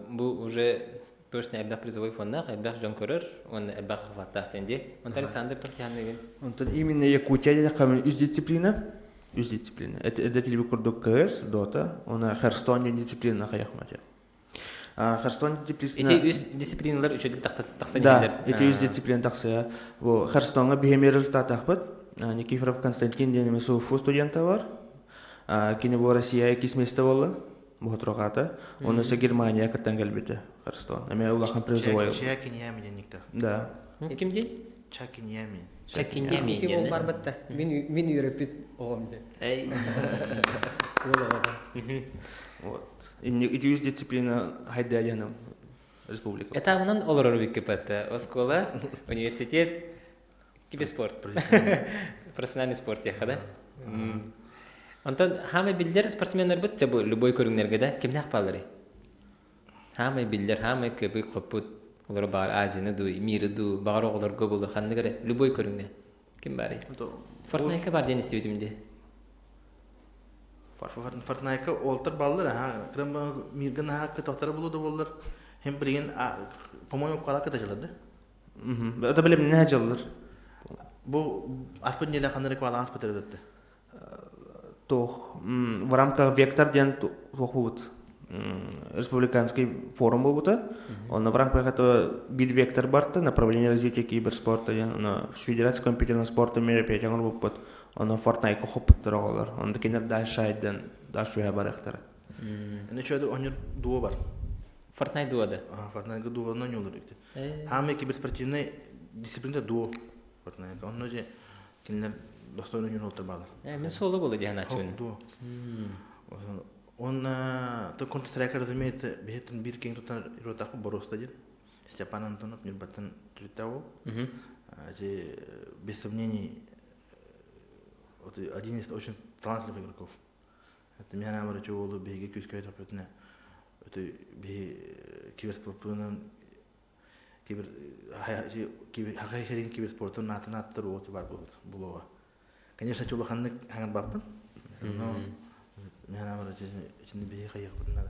бу уже точно элбэх призовой фоннаах, элбэх дьон көрөр уонна элбэх охваттаах диэн дии. Онтон Александр Тохтянович. Онтон именно Якутия диэтэххэ үс дисциплина. Үс дисциплина. Это телевик курдук КС, Dota, уонна Hearthstone диэн дисциплина хайахмате. Hearthstone дисциплина. Ити үс дисциплиналар үчүгэй тахсан Да, ити үс дисциплина тахсыа. Бу Hearthstone-га биһиэми результатаахпыт. Никифоров Константин диэн МСУФУ студента бар. Кини бу Россия иккис место буолла. Бу тургаата. Оны өссө Германия кыттан кэлбитэ Hearthstone. Эме улахан призовой. Чакиньями диэн Да. Ким дии? Чакиньями. Чакиньями Ити ол барбатта. Мин мин үөрөппүт оҕом диэн. Эй. Вот. Ити үс дисциплина хайда диэн республика. Этабынан олорор КПТ. Оскуола, университет, киберспорт. Профессиональный спорт диэхэ да. Онтон хаамай биллэр спортсменнарбыт ча бу любой көрүҥнэргэ да кимнээх баалларый? Хаамай биллэр, хаамай кыабый хоппут олоро баар Азияны дуу, миры дуу, баҕар оҕолорго булу ханнык эрэ любой көрүҥҥэ ким баарый? Fortnite бар диэн истибитим дии. Fortnite уолтар баллар, аха, кырам мирга наһаа кытахтара булу да боллар. Hem билигин, по-моему, кала кытачылар да? Это билим не дьыллар. Бу аспын неде ханырык бала аспытыр датты. Тох в рамках Вектор диэн туох республиканский форум буолбута. Онно в рамках этого бир вектор барта направление развития киберспорта диэн оно Федерация компьютерного спорта мероприятие оҥорбуппут. Оно Fortnite хоппуттар оҕолор. Онно кинилэр дальше айдан дальше үһэ барыахтара. Эне чөйдө оньор дуо бар. Fortnite дуо да? Fortnite дуо онно ньолор икти. Хаамай киберспортивный дисциплина дуо Fortnite. Онно же Кинилэр достойно ойнуур уолаттар бааллар. Мин суолу буолу диэн аччыбын. Уонна Counter Strike разумеется, биһиттэн биир киэҥ туттар ротаху Боруоста диэн. Степан Антонов Ньурбаттан төрүттээх уол. Эти, без сомнений, вот один из очень талантливых игроков. Это меня наоборот уолу биһиги күүскэ өтөхпүтүнэ это биһи киберспортунан кибер хахай хэрин киберспортун наатын аттар уоту бар булуоҕа. Конечно, чулаханнык хаҥарбаппын. Но мен наоборот ичинде биһи хайыахпытын надо.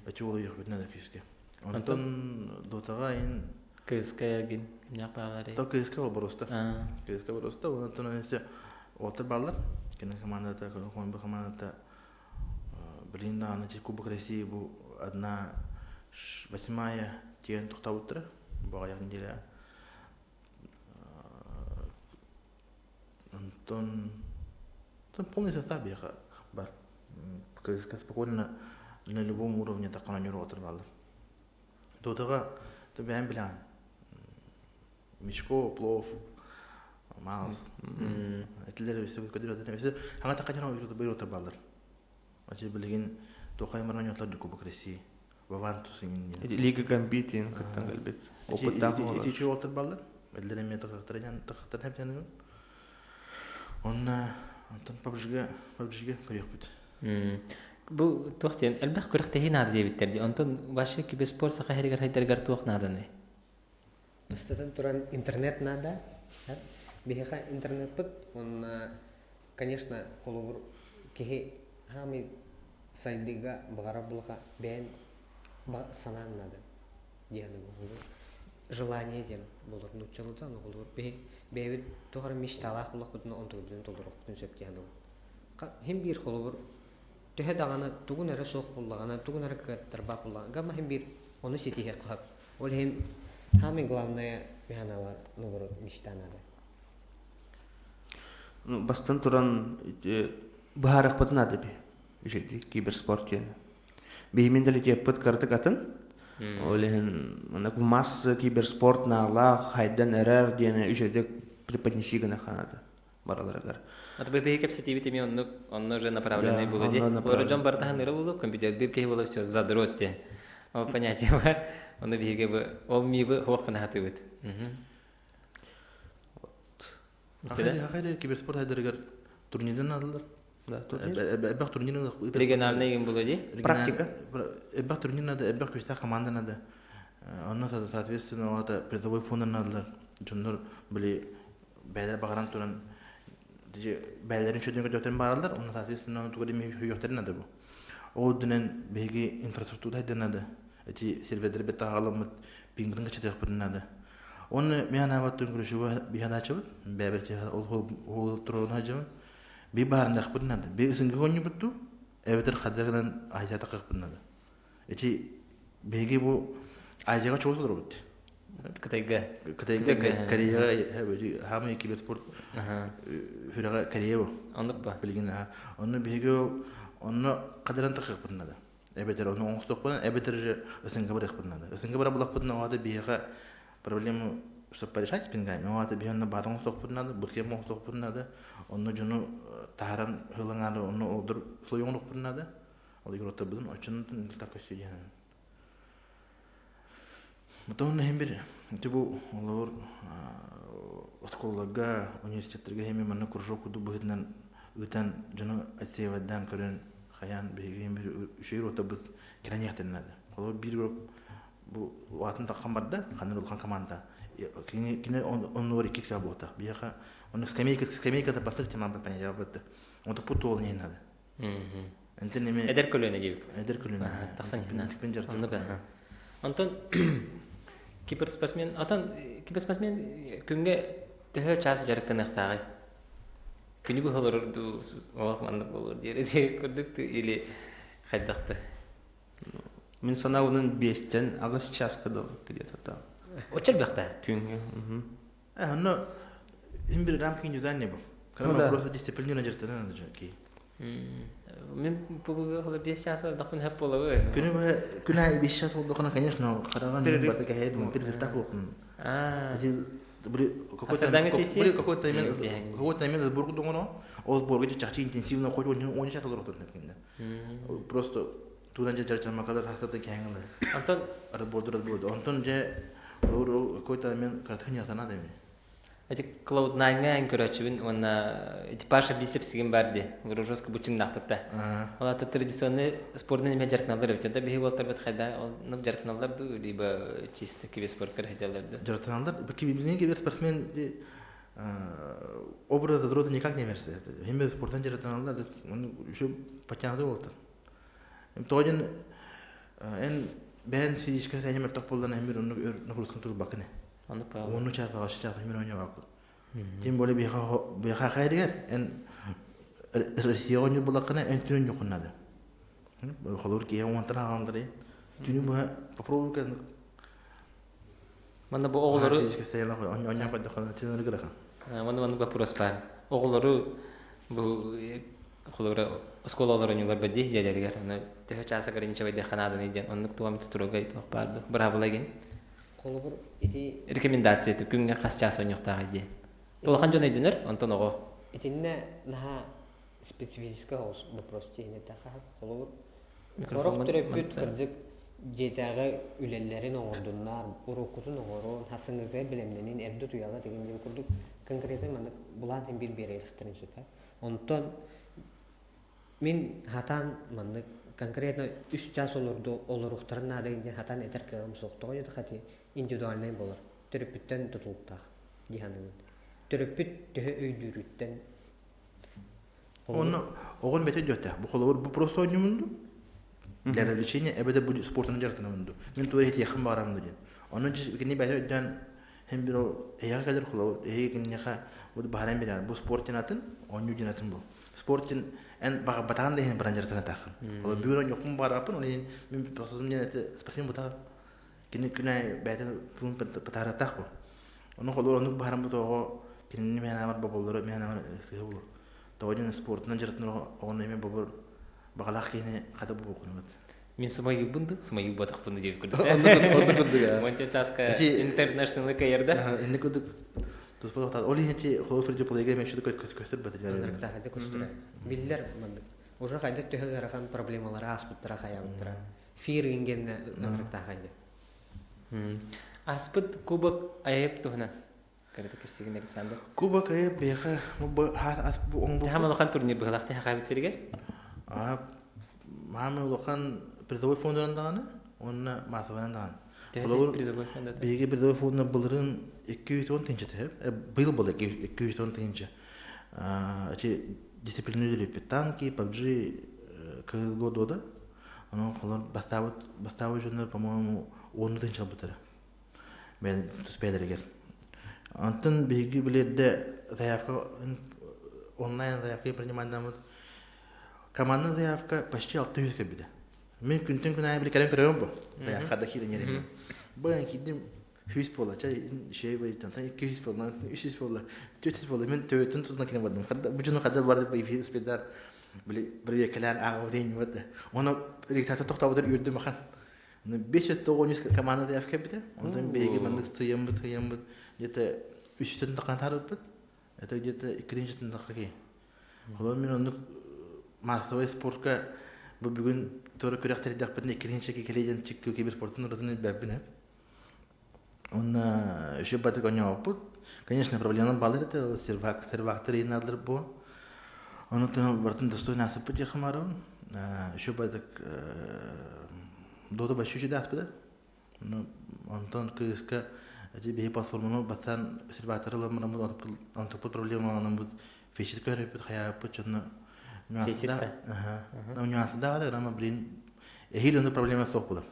Өчү уолу йөхпүтүн надо күүскэ. Онтон дотаҕа ин Кыыска гин кимнээх баалары? То кыыска ол боруста. Кыыска боруста. Онтон өссө уолтар бааллар. Кини командата, команда командата блин даҕаны Кубок России бу одна восьмая тиэн тохтообуттара. Бу аҕыйах неделя. Онтон полный состав биэхэ бар. Кыыска спокойно на любом уровне таххана ньурҕатар бааллар. Дотаҕа бэйэм билэҕин. Мичко, Плов, Маалс. Этилер өссө көдүрөтөр. Өссө хаҥа такка дьон баллар. Ачы билигин тухай маран йотлар Кубок России. Ваван тусин. Лига Гамбитин кыттан кэлбит. Опыттаах Ити чуолтар баллар. Эдлер эме тахтар ян тахтар хеп яны. Онна онтон PUBG-га PUBG-га көрүөхпүт. Бу туох диэн элбэх күрэхтэһии наада диэбиттэр дии. Онтон вообще киберспорт саха иһигэр хайдарыгар туох нааданый? Бастатан туран интернет наада. Биһиэхэ интернетпыт уонна конечно холобур киһи хаамый сайдыыга баҕарар булаха бэйэн санаан наада диэн желание диэн болор нууччалыта оҕолор биһи бэйэбит туох эрэ мечталаах булахпытына онтугубутун толоруохпутун сөп диэн хим биир холобур төһө даҕаны тугун эрэ суох буллаҕына тугун эрэ кыаттарбат буллаҕына гамма хим биир ону ситиһиэххэ сөп ол иһин самое главное механалар наоборот мечта надо. Ну, бастан туран быһаарыахпытын наада би үчүгэй киберспорт диэн. Биһи менталитеппыт кыратык атын. Ол иһин маннык масса киберспорт наалаах хайдан эрэр диэни үчүгэйдик преподнеси гына ханаада бараларыгар. А то биһи кэпсэтиибит эмиэ оннук онно уже направленный буолу ди. Олору дьон барытаһан ыра буолу, компьютердыыр киһи буола все задрот диэн. Ол понятие бар. Ону биһиги бу ол миибы хуох гына хатыыбыт. Хахай киберспорт хайдарыгар турнирдан надалар. Да, турнир. Элбэх турнир Региональный игин буолу ди. Практика. Элбэх турнир надо, элбэх күстээх команда надо. Онно соответственно это призовой фонд надалар. Дьоннор били бэйэлэр баҕаран туран бэйэлэрин чөдүн көтөтөн бараллар, онно соответственно тугу да үйөхтөрүн надо бу. Ол үрдүнэн биһиги инфраструктура хайдан надо. Эти сервердер бет таҕаламмыт пингбытын качатыахпытын надо. Оны мен анаабаттын күрүшүбү биһанаачыбыт, бэбэр ол ол туруон хажыбын. Би баарындахпытын надо. Би ысынгы коннюбутту, эбэтэр хадырынан айжата кыкпытын надо. Эти биһиги бу айжага чугас олоробут. Кытайга. Кытайга, Кореяга хаамай киберспорт хүрэҕэ Корея бу. Оннук ба. Билигин онно биһиги ол онно кадыран тахыахпытын надо. Эбэтэр ону оҥостуохпутун, эбэтэр ысыҥга барыахпытын надо. Ысыҥга бара булахпытын оҕата биһиэхэ проблему чтобы порешать пингами, оҕата биһи онно баатын оҥостуохпутун надо, буткем оҥостуохпутун надо, онно дьону таһаран хылаҥаары онно олдур слой оҥоруохпутун надо. Ол игроттарбытын оччонон так көстүү диэн. Мотон иһин бир ити бу олоор оскуолаларга, университеттарга эми манна кружок курдук быһыытынан ыытан дьону отсеивайдаан көрөн хайаан биһиги иһин бир үчүгэй рота-быт кэлэн надо. Холобур биир игрок бу аатын таххан барда, ханна улахан команда. Кини кини оннугар икки буолта. Биһиэхэ онно скамейка скамейката бастык теман понятие бытты. Онтукпут туолун иһин надо. Энтен эми Эдэр көлүөнэ диэбит. Эдэр көлүөнэ. Тахсан иһин. Тикпин жарты. Оннук. Онтон киберспортсмен, атан киберспортсмен күҥҥэ төһө чаас дьарыктаныахтааҕый? Күнү быһа олорор дуу, олох маннык буолуор диэри курдук или хайдахты? Мин санаабынан биэстэн аҕыс чааска дылы где-то там. Оччо элбэхтэ? Күҥҥэ. Онно им бир рамки не был. Когда просто дисциплина дьарыктанан ки. Мин бу хола 5 час олдохпун хөп болобу. Күнү күн аайы 5 час олдохуна, конечно, хараҕан барда кэһэйэ бу бир так уохун. Асырдаҥы сессия? Какой-то момент какой-то момент сборку доҥоро, ол сборга чахчы интенсивно хоть он час олоротор Просто тууран дьэ дьарчамакалар хастата кэҥэлэр. Антон разборду разборду. Онтон дьэ ол какой-то момент кратыхын ятана деми. Эти Cloud9-ҥа эн көрөөччүбүн уонна эти Паша бицепсигин бар ди. Жестко буччуҥнаахпытта. Ол ата традиционный спордун эмэ дьарыктаналлар эбит. Да биһи уолтарбыт хайда оннук дьарыктаналлар дуу, либо чисто киберспортка сылдьаллар дуу? Дьарыктаналлар. Билигин киберспортсмен образ задрота никак не мерсе. Хим спортан дьарыктаналлар, еще подтянутый уолтар. Тоҕо диэн эн бэйэн физическэй состояние мөлтөх буоллаҕына эн бир оннук өр нагрузканы турбаккын. Оннук Уонну чаатаҕа чаата мин оонньообоккун. Тем более биһиэхэ хайырыгар эн Россияҕа оонньуур буоллаххына эн түнүн оонньуоххун наада. Холобур киһи уонтан ааҕаллар Түнү быһа попробуй Манна бу оҕолору физическэй состояние оонньоон көрдөххө тыныры гырахан. Манна маннык вопрос баар. Оҕолору бу холобура оскуола оонньуулар бадьи дьиэлэригэр аны төһө чаас ограничивайдыахха нааданы диэн оннук туом строгай туох баар ду быраабыла гин Холобур ити рекомендация күҥҥэ хас чаас оонньуохтааҕый диэн. Улахан дьон өйдөнөр, онтон оҕо. Итиннэ наһаа специфический вопрос тиһинэттэхэ холобур сорох төрөппүт кырдьык дьиэтээҕи үлэлэрин оҥордуннар, уруккутун оҥорон, хасыҥҥытыгар бэлэмнэнин эрдэ утуйаллар деген диэн курдук конкретно маннык былаан иһин биир биэриэхтэрин сөп. Онтон мин хатаан маннык конкретно үс чаас олорду олоруохтарын наада диэн хатаан этэр кыаҕым суох. Тоҕо диэтэххэ индивидуальнай буолар. Төрөппүттэн тутулуктаах дии саныыбын. Төрөппүт төһө өйдүүрүттэн Онно оҕон бэтэ диэтээх. Бу холобур бу просто оонньуумун для развлечения эбэтэр бу спортунан дьарыктанабын дуу. Мин туора иһитиэххин баҕарамын дуу диэн. Онно кини бэйэтэ өйдөөн һин бир ол эһиэхэ кэлэр холобур эһиги киниэхэ бу баһаран биэрэн бу спорт диэн атын, оонньуу диэн атын бу. Спорт диэн эн баҕарбатаҕын да иһин баран дьарыктанатааххын. Холобур бүгүн оонньуохпун баҕараппын, ол иһин мин просто диэн это спортсмен бутаҕар кини күн аайы бэйэтин тугун пытаарыахтаах бу. Ону холобур оннук баһараммыт оҕо кинини мээн аамар боболлоро мээн аамар сыһа булур. Тоҕо диэн спортунан дьарыктанар оҕону эмиэ бобор баҕалаах киһини хата бобуохунабыт. Мин сумайыыбын ду, сумайыыбатахпын ду диэбит курдук. Оннук курдук аа. Монте Цаска интернешнл кайырда. Инник курдук туспа тохтаат. Ол иһин ити холобур фри плейга эмиэ шуду көстөр бата Ынырыктаахайда көстөрө. Биллэр маннык. Уже хайда төһө ыарахан проблемалары ааспыттара хайаабыттара. Фир ингенне ынырыктаахайда. Аспыт кубок айып туһунан кырата кэпсигин Александр. Кубок айып биэхэ бу ас бу оҥбу. Хаам улахан турнир быһылаах тэхэ сиригэр. Аа маамы улахан призовой фондунан даҕаны уонна массовайынан даҕаны. Холобур призовой фонда. Биһиги призовой фондuna былырыын 210 тыһыынча түһэр. Быйыл буолла 210 тыһыынча. Эти дисциплина үлэлиппит. Танки, PUBG, CSGO дода. Онон холор бастаабыт бастаабыт дьоннор, по-моему, уонну тыһыынча ылбыттара. Бэйэ тус бэйэлэригэр. Онтон биһиги билэрдэ заявка онлайн заявка принимайдаммыт командный заявка почти 600 кэлбитэ. Мин күнтэн күн аайы били кэлэн көрөбүн бу. Заявка да киирэн иһэрим. Бу киирдим 100 буолла, чай шей байтан, 200 буолла, 300 буолла, 400 буолла. Мин төбөтүн тутуна киирэн бардым. Бу дьону хадда барды бу эфир успедар били бір кэлээн ааҕабыт диэн да. Оны регистрация тохтообутар үөрдүм ахан. 593 команда заявка кэлбитэ. Онтон биһиги маннык сыйаммыт, сыйаммыт где-то үстэн таххан таарбыппыт. Это где-то иккитинчи тахха киһи. Холобур мин оннук массовай спортка бу бүгүн туора күрэх тэрийдэхпитинэ иккитинчи кэлиидэн чикки киберспортун ырытын илбэппин Уонна еще батык оонньообуппут. Конечно, проблема баалар этэ, сервак, сервактар инаалар бу. Ону барытын достойно аспыт диэххэ баарым. Еще батык Дота большой да аспыта. Ну, онтон кыыска эти биһи платформаны бастаан сервактар ыламмыт, онтукпут проблемаланаммыт фейсит көрөппүт, хайааппыт дьонно Фейсит-та? Ага. Нюансы да, да, блин, эһиил онно проблема суох буолар.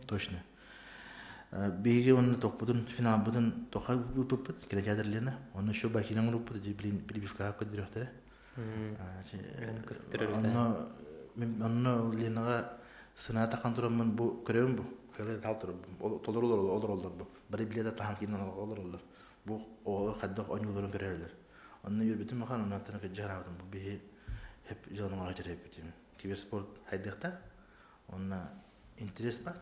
Точно. Биһиги онно тохпутун, финалбытын тоха ыыппыппыт, кинотеатр Лена. Онно еще бакинан группут, прибивкаҕа көрдөрүөхтэрэ. Онно онно Ленаҕа сыната тахан тураммын бу көрөбүн бу. Толору олороллор бу. Бары билиэт тахан киинэн олороллор. Бу оҕолор хайдах оонньууларын көрөрөлөр. Онно үөрбүтүм ахан, онно аттана кырдьараабытым. Бу биһи хеп дьон оҥоро чэрээппитим. Киберспорт хайдыахта. Онно интерес бар.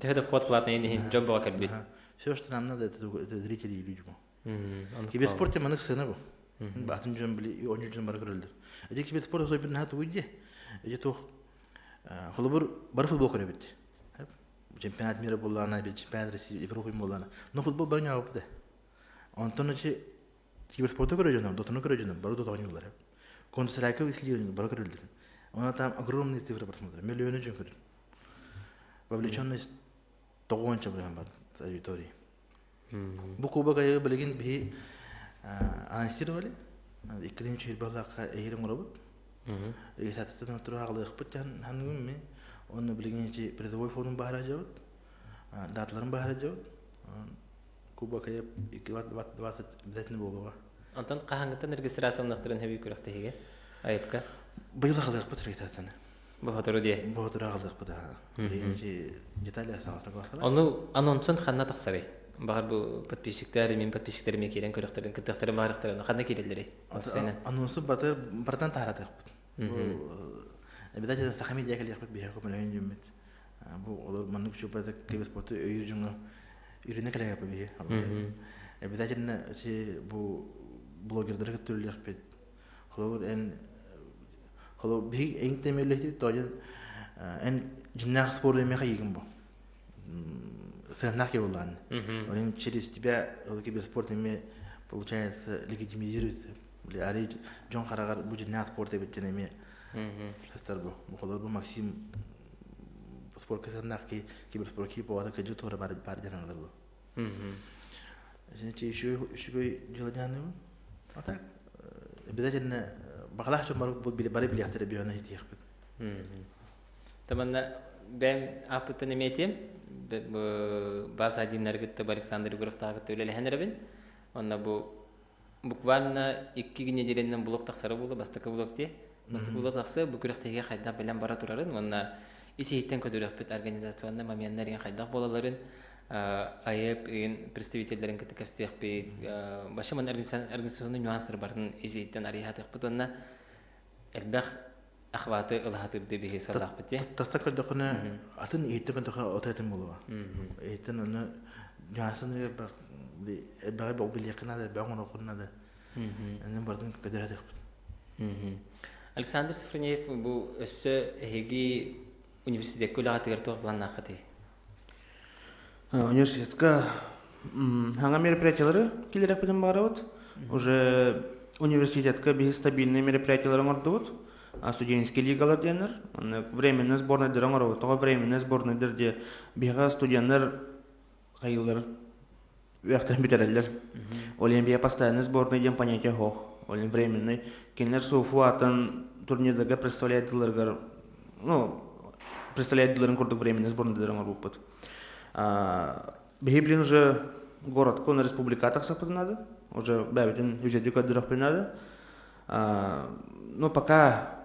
Төһө да вход платный иһин дьон бөҕө кэлбит. Все, что нам надо, это зрители и люди. Киберспорт маннык сцена бу. Атын дьон били оонньуур дьон бары көрөллөр. Эти киберспорт сойбут наһаа тугуй дии. Эти туох холобур бары футбол көрөбүт. Чемпионат мира буоллаҕына, чемпионат России, Европа буоллаҕына. Но футбол бары ньаабыт да. Онтон эти киберспорту көрө дьоном, дотону көрө дьоном, бары дота оонньууллар. Counter-Strike исследование бары көрөллөр. Она там огромные цифры просмотра, миллионы дьон көрөр. Вовлеченность тоҕуонча бырыһан бар аудитории. Бу кубок айыгы билигин биһи анонсировали. Иккилин чүйбалаахха эһиир оҥоробут. Регистрацияттан туруһаҕалыахпыт ханыгым ми. Онно билигин ичи призовой форум баһара дьабыт. Даталарын баһара дьабыт. Кубок айып 20 обязательно буолуоҕа. Онтон хаһааҥҥыттан регистрацияланыахтарын хэби күрэхтэһиигэ? Айыпка? Быйыл аҕалыахпыт регистрацияны. Боһотору диэ. Боһотору аҕалыахпыт аха. Билигин детали саҕаласа Ону анонсун ханна тахсарый? Баҕар бу подписчиктар, мин подписчиктарым киирэн көрөхтөрүн, кыттыахтарын баарыхтарын ханна киирэллэрий? Анонсу батыр бартан тааратыахпыт. Бу обязательно Саха медиа кэлиэхпит биһиэхэ көмөлөһөн дьүммүт. Бу олор маннык чупата киберспорту өйүүр дьоҥҥо үрүнэ кэлэгэппит биһи. Обязательно бу блогердары кытта үлэлиэхпит. Холобур эн холобур биһиги эҥ тэмиэлэһитибит тоодьон эн дьиннээх спорт эмиэхэ ийигин бу. Сыаннаах киһи буоллаҕын. Онон через тебя ол киберспорт эмиэ получается легитимизируется. Били арый дьон хараҕар бу дьиннээх спорт эбит диэн эмиэ сыстар бу. Бу холобур бу Максим спортка сыаннаах киһи киберспорт киһи буолата кыдьык туора бар бар диэн аналар бу. Значит, еще үчүгэй дьыала дьаһаныбын. А так, обязательно баҕалаах дьон бары бары билиэхтэрэ биһиэхэ итиэхпит. Таманна бэм ааппыттан эмиэ этиэм. База одиннаргытта Александр Егоровтааҕытта үлэлэһэн эрэбин. Онно бу буквально икки неделянан блок тахсара буолла, бастакы блок дии. Бастакы блок тахса, бу күрэхтэһиигэ хайдах бэлэм бара турарын уонна ис-иһиттэн көтүрүөхпүт организационный моменнар иһин хайдах буолаларын АЭП ыйын представителлэрин кытта кэпсэтиэхпит, вообще манна организационный нюанстар барытын ис-иһиттэн арыйаатыахпыт уонна элбэх охваты ылаһатырды биһи сыллаахпыт дии. Таста көрдөхүнэ атын иһиттэн көрдөхө ото этим буолуо. Иһиттэн оны нюансын элбэҕи билиэххэ наада, элбэҕи оҥоруоххун наада. Аны барытын көдөрөтүөхпүт. Александр Софронеев бу өссө эһиги университекка үлэҕитигэр туох планнааххытый? Университетка саҥа мероприятиялары киллэрэхпитин баҕарабыт. Уже университетка биһи стабильный мероприятиялары оҥордубут. Студенческий лигалар диэннэр. Временный сборнайдары оҥоробут. Тоҕо временный сборнайдар диye биһиэхэ студеннар хайыылар үөрэхтэрин бүтэрэллэр. Ол иһин биһиэхэ постоянный сборный диэн понятие суох. Ол иһин временный. Кинилэр СУФУ атын турнирдарга представляет ну, представляет курдук временный сборныйдары оҥорбуппут. Биһи блин уже городка на республика тахсаппытын надо. Уже бэбитин үчэдик көрдөрөхпүн надо. Ну, пока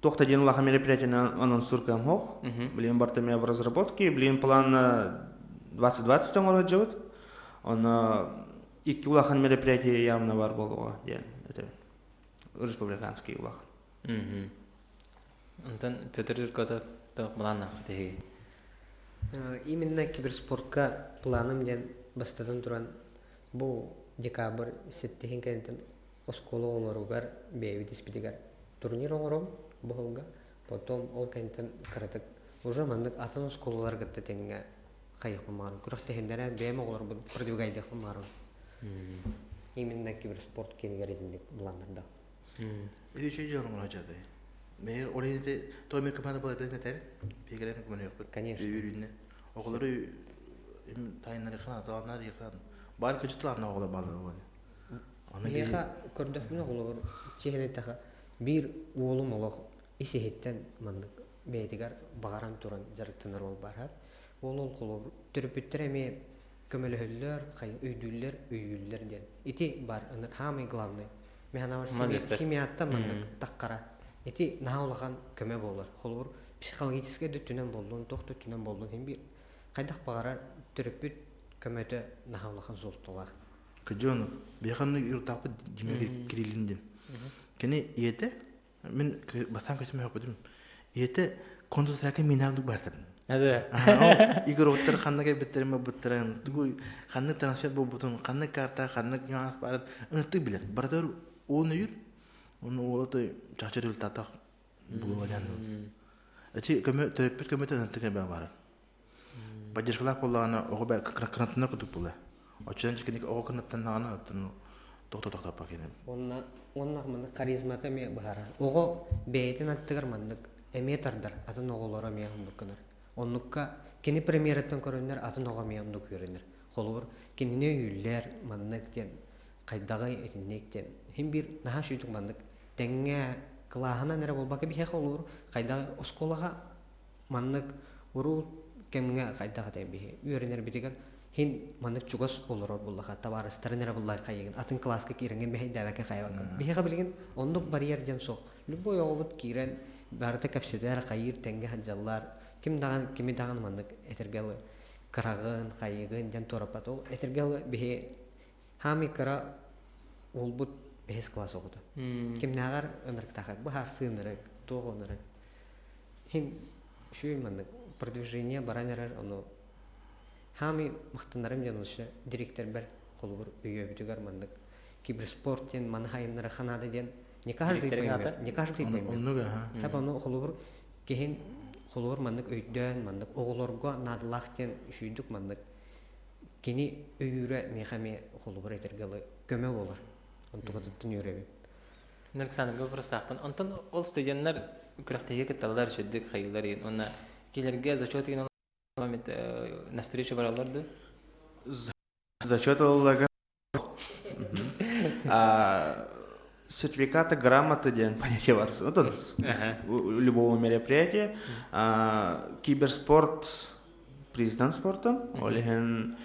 туох да диэн улахан мероприятиені анонсур кэм суох. Блин, барта в разработке, блин, план 2020 оҥоро сылдьабыт. Онно икки улахан мероприятие явно бар буолуоҕа диэн это республиканский улахан. Онтон Петр Юркотов туох былааннаах тиһиги? Именно киберспортка планым диэн бастатан туран бу декабрь сэттиһин кэнниттэн оскуола оҕолоругар бэйэбит испитигэр турнир оҥором бу сылга. Потом ол кэнниттэн кыратык уже маннык атын оскуолалар кытта тэҥҥэ хайыахпын баҕарабын. Күрэхтэһиннэрэн бэйэм оҕолорбун продвигайдыахпын баҕарабын. Именно киберспорт киинигэр итинник былааннардаах. Ити үчүгэй дьон оҥоро Бэйэ ол иһин тоомир көмө буолар этэр. Биһигилэрин көмөлөһүөхпүт. Конечно. Үөрүүннэ. Оҕолору тайыннарыхан аталанар яхан. Баар кычытылаанна оҕолор баалар буолар. Миэхэ көрдөхпүнэ оҕолор чиһинэтэхэ биир уолум олох ис иһиттэн маннык бэйэтигэр баҕаран туран дьарыктанар уол баар. Ол ол холобур төрөппүттэр эмиэ көмөлөһөллөр, өйдүүллэр, өйүүллэр диэн. Ити бар самый главный. Мен санаабар семьяттан маннык таххара. Ити наһаа улахан көмө буолар. Холобур, психологическай да өттүнэн буоллун, туох да өттүнэн буоллун иһин биир хайдах баҕарар төрөппүт көмөтө наһаа улахан суолталаах. Кыдьыону, биһиэхэ юртаахпыт Дмитрий Кириллин диэн. Кини ийэтэ, мин бастаан көтүмэ хоппутум, ийэтэ Counter-Strike минаардык бартарын. Аха, Ол игроктар ханна кэлбиттэрин барбыттарын, тугу ханнык трансфер буолбутун, ханнык карта, ханнык нюанс баарын ыныртык билэр. Барытыгар уон өйүр, уонна уола той чахчы результатах булуо диэн. Эти көмө төрөппүт көмөтө ыныртык элбэх баар. Поддержкалаах буоллаҕына оҕо бэ кынаттанар курдук буолар. Оччонон чикиник оҕо кынаттаннаҕына оттон тохто-тохтоппо кини. Уонна уонна маннык харизмата эмиэ быһаарар. Оҕо бэйэтин аттыгар маннык эмиэ тардар, атын оҕолоро эмиэ оннук гынар. Оннукка кини премьераттан көрөннөр атын оҕо эмиэ оннук үөрэнэр. Холобур, кинини өйүүллэр, маннык диэн, хайдаҕый итинник диэн. Иһин биир наһаа сүүтүк маннык тэҥҥэ кылааһынан эрэ буолбакка биһиэхэ холобур хайдаҕый оскуолаҕа маннык уруу кэмҥэ хайдах этэй биһи үөрэнэрбитигэр хин маннык чугас олорор буллаха табаарыстарын эрэ буллай хайыгын атын кылааска киирэҥҥин мэһэйдээбэккэ хайабаккын биһиэхэ билигин оннук барьер диэн суох любой оҕобут киирэн барыта кэпсэтэр хайыыр тэҥҥэ сылдьаллар ким даҕаны кими даҕаны маннык этэргэ дылы кыраҕын хайыгын диэн туораппат ол этэргэ дылы биһи хаамый кыра уолбут бэһис класс оҕото кимнээҕэр ынырыктаахай быһаарсыы ынырык туох ынырык Хин үчүгэй маннык продвижение баран эрэр ону хаамый махтанарым диэн өссө дириэктэрбэр холобур өйөөбүтүгэр маннык киберспорт диэн маны хайыннара ханаада диэн не каждый поймет не каждый поймет Оннук аха. Хэп ону холобур киһин холобур маннык өйдөөн маннык оҕолорго наадалаах диэн үчүйдүк маннык кини өйүүрэ миэхэ эмиэ холобур этэргэ көмө буолар онтукатыттан үөрэбин. Александрга вопростаахпын. Онтон ол студеннар күрэхтэһиигэ кытталлар, үчүгдүк хайыылар иһин. Уонна кинилэргэ зачет иһин на встречу бараллар да? Зачет ылалларга сертификата, грамота диэн понятие бар. Это любого мероприятия. Киберспорт признан спортом. Ол иһин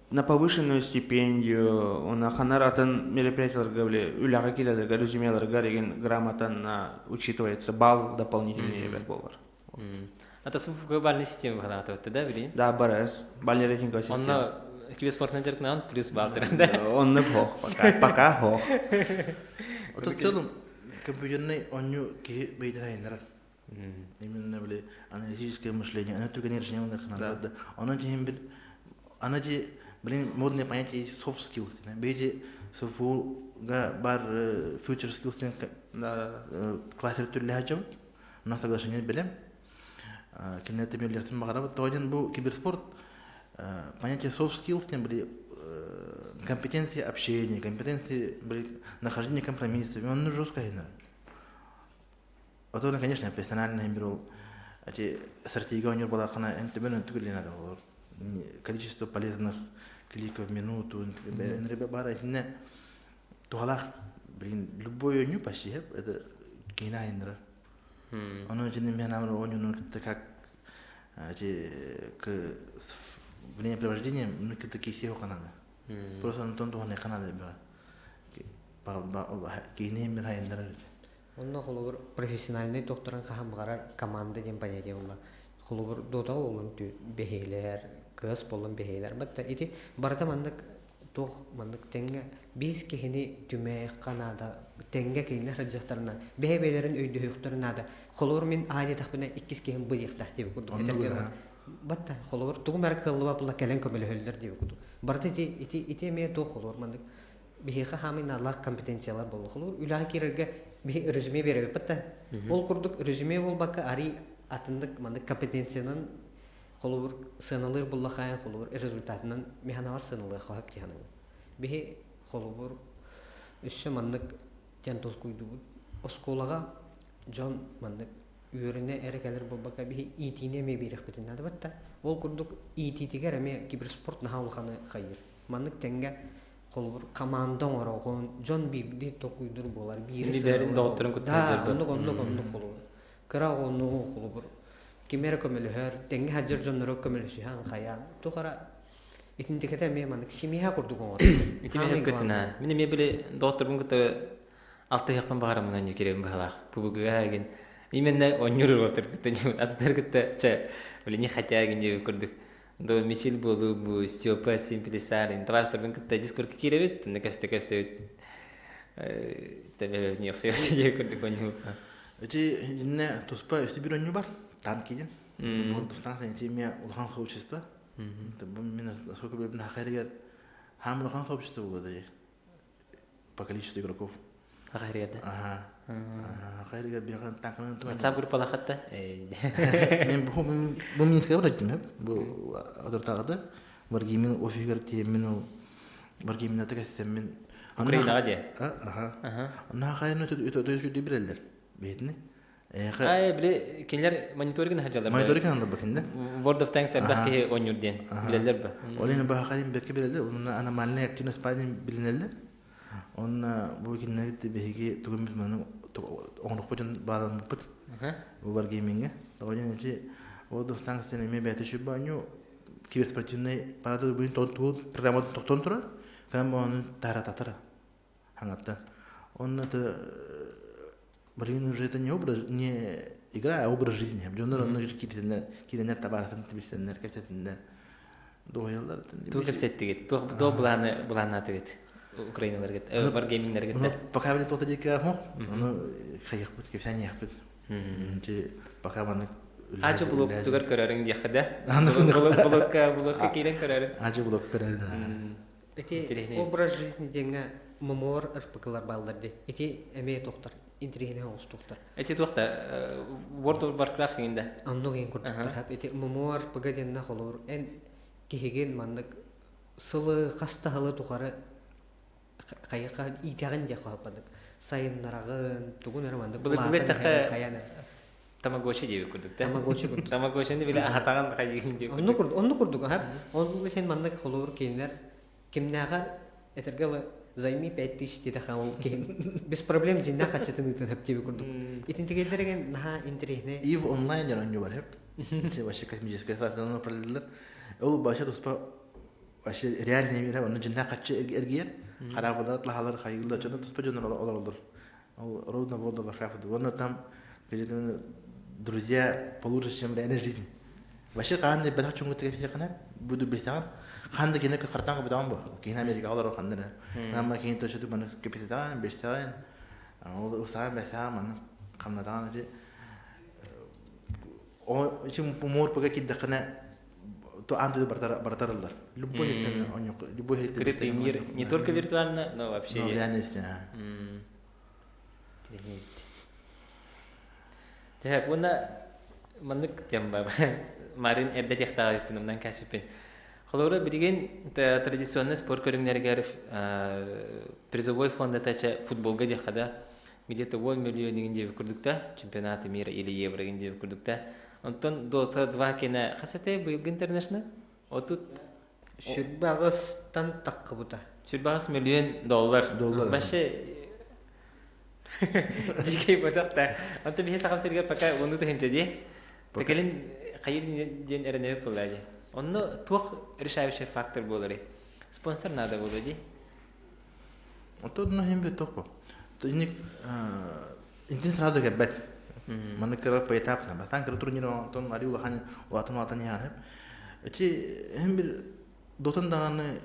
на повышенную стипендию, уонна ханар атын мероприятияларга били үлэҕэ киирэлэргэ, резюмеларга деген грамотан учитывается балл дополнительный эбэр буолар. Это СУФК бальный система быһалаатыбыт да билин? Да, БРС, бальный рейтинговая система. Онно киберспортынан дьарыктанан плюс балл да? Онно хох, пока, пока хох. Это в целом компьютерный оонньуу киһи бэйдэ сайыннарар. Именно били аналитическое мышление, аны түргэн решение да. Онон тиһин бил аны ти блин модное понятие есть soft skills. Бейди СФУ-га бар future skills диэн кластер түрлэһэ На соглашение билем. Кинилэр темирлиэхтин баҕарабыт. Тоҕо диэн бу киберспорт понятие soft skills диэн били компетенции общения, компетенции били нахождение компромисса. Онну жестко хинер. Отон, конечно, персонально бир ол эти стратегия оонньуур буолааххына эн төбөн өнтүк надо болор. Количество полезных кликов в минуту баар итиннэ туһалаах блин любой оонньуу почти это киһини айыннарар. Ону итиннэ мен амар оонньууну кытта как эти к времяпровождение ну кытта киһи канада. Просто онтон туһаны канада киһини мин айыннарар. Онно холобур профессиональнай докторан хаһан баҕарар команда диэн понятие буолла. Холобур дота буоллун бэһиэлэр, кыас буоллун бэһиэлэр. Батта ити барыта маннык туох маннык тэҥҥэ биэс киһини түмээххэ наада, тэҥҥэ кинилэр сылдьыахтарына, бэйэ-бэйэлэрин өйдөһүөхтэрин наада. Холобур мин аа диэтэхпинэ иккис киһим быйыахтаах диэбит курдук этэргэ Батта холобур тугум эрэ кыаллыбат буолла кэлэн көмөлөһөллөр диэбит курдук. Барыта ити ити ити эмиэ туох холобур маннык биһиэхэ хаамый наадалаах компетенциялар буолла. Холобур, үлэҕэ киирэргэ биһи резюме биэрэбиппит да. Ол курдук резюме буолбакка арый атыннык маннык компетенциянан холобур сыаналыыр буллахайын холобур результатынан механавар сыаналыахха сөп дии саныыбын. Биһи холобур өссө маннык диэн толкуйдуубут. Оскуолаҕа дьон маннык үөрэнэ эрэ кэлэр буолбакка биһи иитиини эмиэ биэриэхпитин наада да. Ол курдук иитиитигэр эмиэ киберспорт наһаа улаханы хайыыр. Маннык тэҥҥэ холобур команда оҥороҕун дьон биирдии толкуйдуур буолар биири Лидерин доҕотторун кытта да оннук оннук оннук холобур кыра оҕону холобур кими эрэ көмөлөһөр тэҥҥэ сылдьар дьонноро көмөлөсүһэн хайаан туох эрэ итинтикэтэ эмиэ маннык семья курдук оҥорор Ити мен кытына мин эмиэ били доҕотторбун кытары алтыһыахпын баҕараммын онньу кирэбин быһалаах пубугуга эгин именно онньуур уолаттар кытта атыттар кытта чэ били не хотя эгин диэбит курдук До Мичил буолуу бу Степа Симпилисарин товарищтарбын кытта дискурка киирэбит, онно көстө-көстөбүт тэбэбэб не охсуйа диye курдук оонньууппа. Ити иннэ туспа өстү бир оонньуу бар, танки диэн. World of Tanks эти эмиэ улахан сообщество. Мин насколько билэбин хахайрыгар хаам улахан сообщество буолла да по количеству игроков. Хахайрыгар да? Ага. Хахайрыгар биэхэн танканын WhatsApp группалахатта. Мен бу бу Минскке бараттым бу адыртагыда Варгимин офигер тиэммин ол Варгимин кэссэммин Украинаҕа дии. Аха. Онно хахайрын өтө өтө билэллэр. Бэйэтини. Ай, били кинилэр мониторинг хаджалар. Мониторинг хандар ба кинилэр. World of Tanks элбэх киһи оонньуур диэн билэллэр ба. Ол ини баһахарин бэркэ билэллэр, онно аномальная активность падин билинэллэр. Онно бу кинилэр биһиги тугун бит маны оҥорохпутун бааламмыппыт. Бу бар геймингэ. Тоҕо диэн ити World of Tanks диэн эмиэ бэйэтэ сүр баанньу киберспортивный парады буйун тон программатын тохтон турар. Кэнэн бу тарататара. Хаҥаттан. Онно это блин, уже это не образ, не игра, а образ жизни. Дьоннор онно киирэннэр, киирэннэр табаарытын тибистэннэр, кэпсэтиннэр. Дуоһуйаллар. Туох кэпсэттигит? Туох туох былааны былааннаатыгыт? Украиналаргыт, варгейминнэргит Ну, пока били туох диэки хох, ону хайыхпыт, кэпсэниэхпит. Чи пока маннык Ачы блоккутугар көрөрүҥ диэххэ да. Блокка блокка киирэн көрөрүҥ. Ачы блокка көрөрүҥ. Ити образ жизни диэҥҥэ ММОР РПКлар бааллар дии. Ити эмиэ тохтор, интириэһинэй оҥостуохтар. Ити туох да World of Warcraft дигин да. Оннук иһин курдуктар. Ити ММО РПГ диэннэ холобур эн киһигин маннык сылы хас да сылы тухары хайыха иитэҕин диэх хоһоппаннык сайыннараҕын тугун эрэ маннык Былыргы эттэххэ Тамагочи диэбит курдук да. Тамагочи курдук. Тамагочини били аһатаҕын хайыгын диэбит Оннук курдук, оннук курдук аһар. Ол сен маннык холобур кинилэр кимнээҕэр этэргэ дылы займи 5000 диэтэххэ ол киһи без проблем дьиннээх хаччытын ыытын хөп диэбит курдук. Итинтигэллэр эгэн наһаа интэриэһинэй. Ив онлайн дьон оонньуу бар хөп. Вообще космическая станция пролилер. Ол вообще туспа вообще реальный мир онно дьиннээх хаччы эргийэр. Хараабылар тлахалар хайыылар дьоно туспа дьоннор олороллор. Ол ровно World of Warcraft. Уонна там друзья получше, чем реальная жизнь. Вообще хаан да бэлэх чуҥгу тигепсиэххинэ буду билсэҕин хаан да кини картан кыбытаҕын бу киһин Америкаҕа олорор ханна эрэ намма киһин точно маны кэпсэтэҕин билсэҕин ол ылсаҕын бэсэҕин маны хамнатаҕын ити ити муорпага киирдэххинэ то аан дойду барытарыллар любой любой Открытый мир не только виртуально, но вообще в реальности. Тэһэ уонна маннык тем бар. Марин эрдэ диэхтээҕиппин умнан кээспиппин. Холобура билигин традиционный спорт көрүҥнэригэр призовой фондата чэ футболга диэххэ да где-то 10 миллион игин диэбит курдук да чемпионаты мира или евро игин диэбит курдук да. Онтон Dota 2 кэнэ хас этэй быйылгы интернешнл? Отут Сүрбаҕыстан таххыбыта. Сүрбаҕыс миллион доллар. Доллар. Вообще дикий ботах да. Онто биһи сахам сиригэр пока уону тыһынча дии. Текелин хайыр диэн эрэнэбит буолла дии. Онно туох решающий фактор буоларый? Спонсор надо буолуо дии. Оттон хим бит тохпо. Инник интин сразу кэлбэт. Маннык кыра поэтапно. Бастаан кыра турнир онтон ари улахан улаатан улаатан иһэн. Эти хим бир дотан даҕаны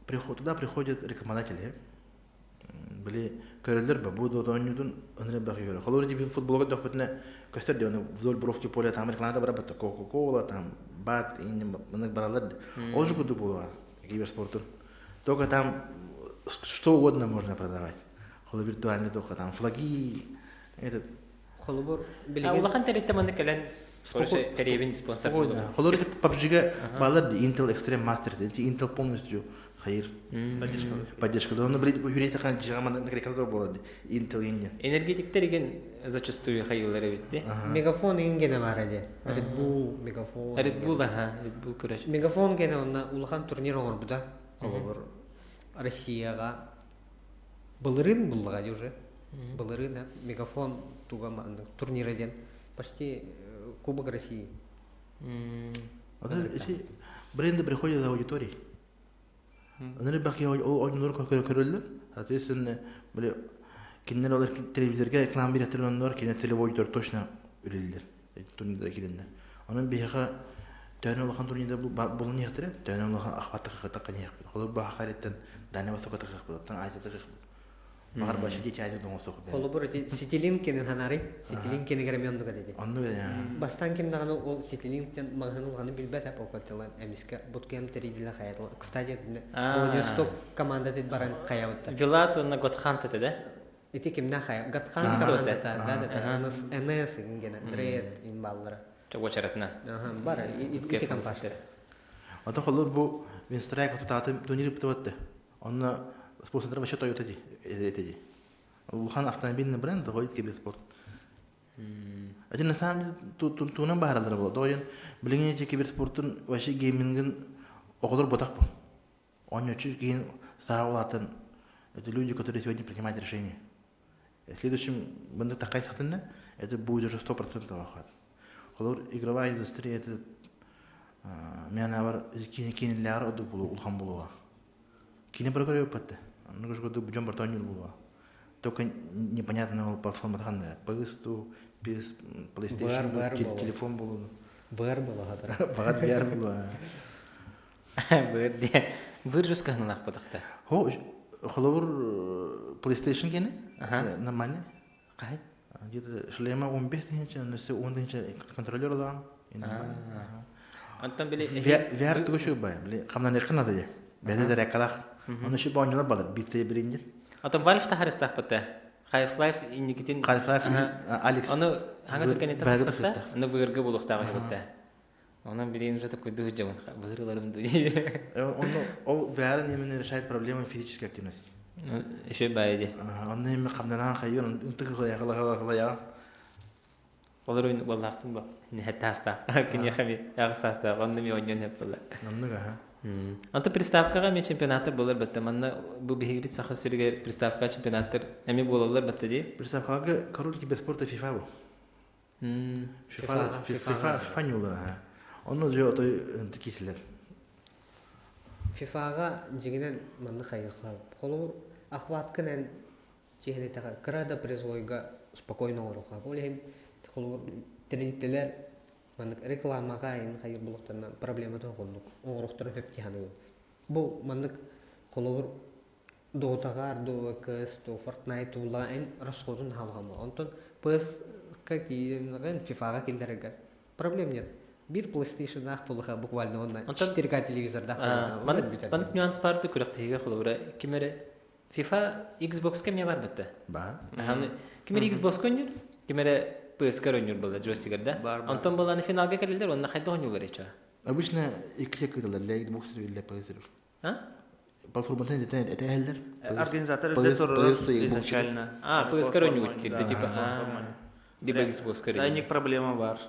приход туда приходят рекламодатели. Били көрөллөр бу дота оонньуутун ыныры бах көрөр. Холобур дии футболга дохпутуна көстөр дии вдоль бровки поля там реклама бар бата Кока-Кола там бат маннык баралар. Ол же курдук буолуğa киберспортун. Только там что угодно можно продавать. Холо виртуальный только там флаги, этот Холобур билигин улахан тэрилтэ маннык кэлэн тэриэбин спонсор Спокойно. Холобур PUBG-га баалар Intel Extreme Master, Intel полностью хайыр. Поддержка. Поддержка. Оны билет хүрейте хан жига реклама болады. Intel инне. Энергетиктер igen зачастую хайылар эбитти. Мегафон ингене бар эди. Red Bull, Мегафон. Red Bull аха, Red Bull көрөч. Мегафон гене онна улахан турнир оҥорбута. Холобур Россияга былырын буллаға уже. Былырын Мегафон туга турнир диэн почти Кубок России. Бренды приходят за аудиторией. Онон баки оонньуулар көрөллөр. Соответственно, били кинилэр олор телевизорга реклама биэрэтэр оннор кинилэр целевой аудитория точно үлэлииллэр. Турнирдара киирэннэр. Онон биһиэхэ төһөнөн улахан турнирдар булан иһэхтэрэ, төһөнөн улахан охваттык кытта иһэхпит. Холобур баһахариттан Дальний Востокка тахыахпыт, оттон Азия тахыахпыт. Баҕар башы дичаайы доҥосох. Холобур ити Ситилинкини ханары, Ситилинкинигэр эмиэ оннук этэ. Оннук этэ. Бастаан ким даҕаны ол Ситилинктен маҕаһыын улаханы билбэт эп окотила эмискэ буткем тэрийдилэ хаятыла. Кстати, Владивосток командатын баран хаябытта. Вилат уонна Готхант этэ да? Ити кимнээх хайа? Гатхан командата, да, да, НС гена, Дред им баллара. Уочаратынан. Ага, бар, ити компашка. Ата холор бу Винстрайк тутаатын турнир бытыбатты. Онно спонсордар вообще Toyota ди, это ди. Улахан автомобильный бренд заходит киберспорт. Один на самом деле туунан баһаралара буолла. Тоҕойун билигин эти киберспортун вообще геймингин оҕолор ботах бу. Оонньооччу киһин саа улаатан это люди, которые сегодня принимают решения. В следующем бында такай сахтынна, это будет уже 100% охват. Холор игровая индустрия это мен бар кинилер одук булу улхан булуга. Кине бір көрөп батты. Аны көшкөдү бужон бар тонюр булуга. Только непонятно ол платформа ханна. PS2, PS, PlayStation, телефон булу. VR була хатыр. Багат VR булу. VR де. VR жускаһын бадахта. Хо, холобур PlayStation кене? Нормально. Кай? Где-то шлема 15 тысяча, нөсө 10 тысяча контролер алам. Антон били VR тугу şu бай. Били камнан эркин ада же. Бәдә дә рәкалах. Оны şu баоньолар бала битте билинде. Антон Valve тахарыктах бата. Half-Life инникитин Half-Life Алекс. Оны хаңа чыккан тахсыкта, аны выргы булуктагы бата. Онон билин уже такой дух жаман вырыларым ду. Он ол VR именно решает проблемы физической активности. Еще байди. Он эми камнан хайын ынтык кыла кыла я. Олар ойын боллақтың ба. Не таста. Кине хами ягсаста. Онны ми ойнон хеп болла. Оннуга ха. Анта приставкага мен чемпионаты болар бітті. Манна бу биһиги бит саха сүрүгэр приставка чемпионаттар эми болалар бітті ди. Приставкага король киберспорта FIFA бу. FIFA FIFA FIFA не олар ха. Онно же отой киселер. FIFA-га жигинен манны хайыха. Холур охватканен чехнетага кырада призойга спокойно оруха. Ол хин холур тренителер маннык рекламага ин хайыр булуктарына проблема тоголдук. Оңорохтору хөп тиханы. Бу маннык холур Дотагар, до КС, до Fortnite ула эн расходун халгама. Онтон PS какие FIFA-га килдерге. Проблем нет. Бир PlayStation ах булыха буквально онна 4К телевизорда. Маннык нюанс барды күрәктеге холура кимере FIFA Xbox кем бар битте. Бар. Аны кимере Xbox көнүр, кимере PS көнүр булды джойстикерде. Антон баланы финалга келдер, онна кайда ойнулар ича. Обычно икки кыдалар, для Xbox или для PS. А? Платформадан это это Организаторы изначально. А, PS көнүр типа. Либо Xbox көнүр. Да, не проблема бар.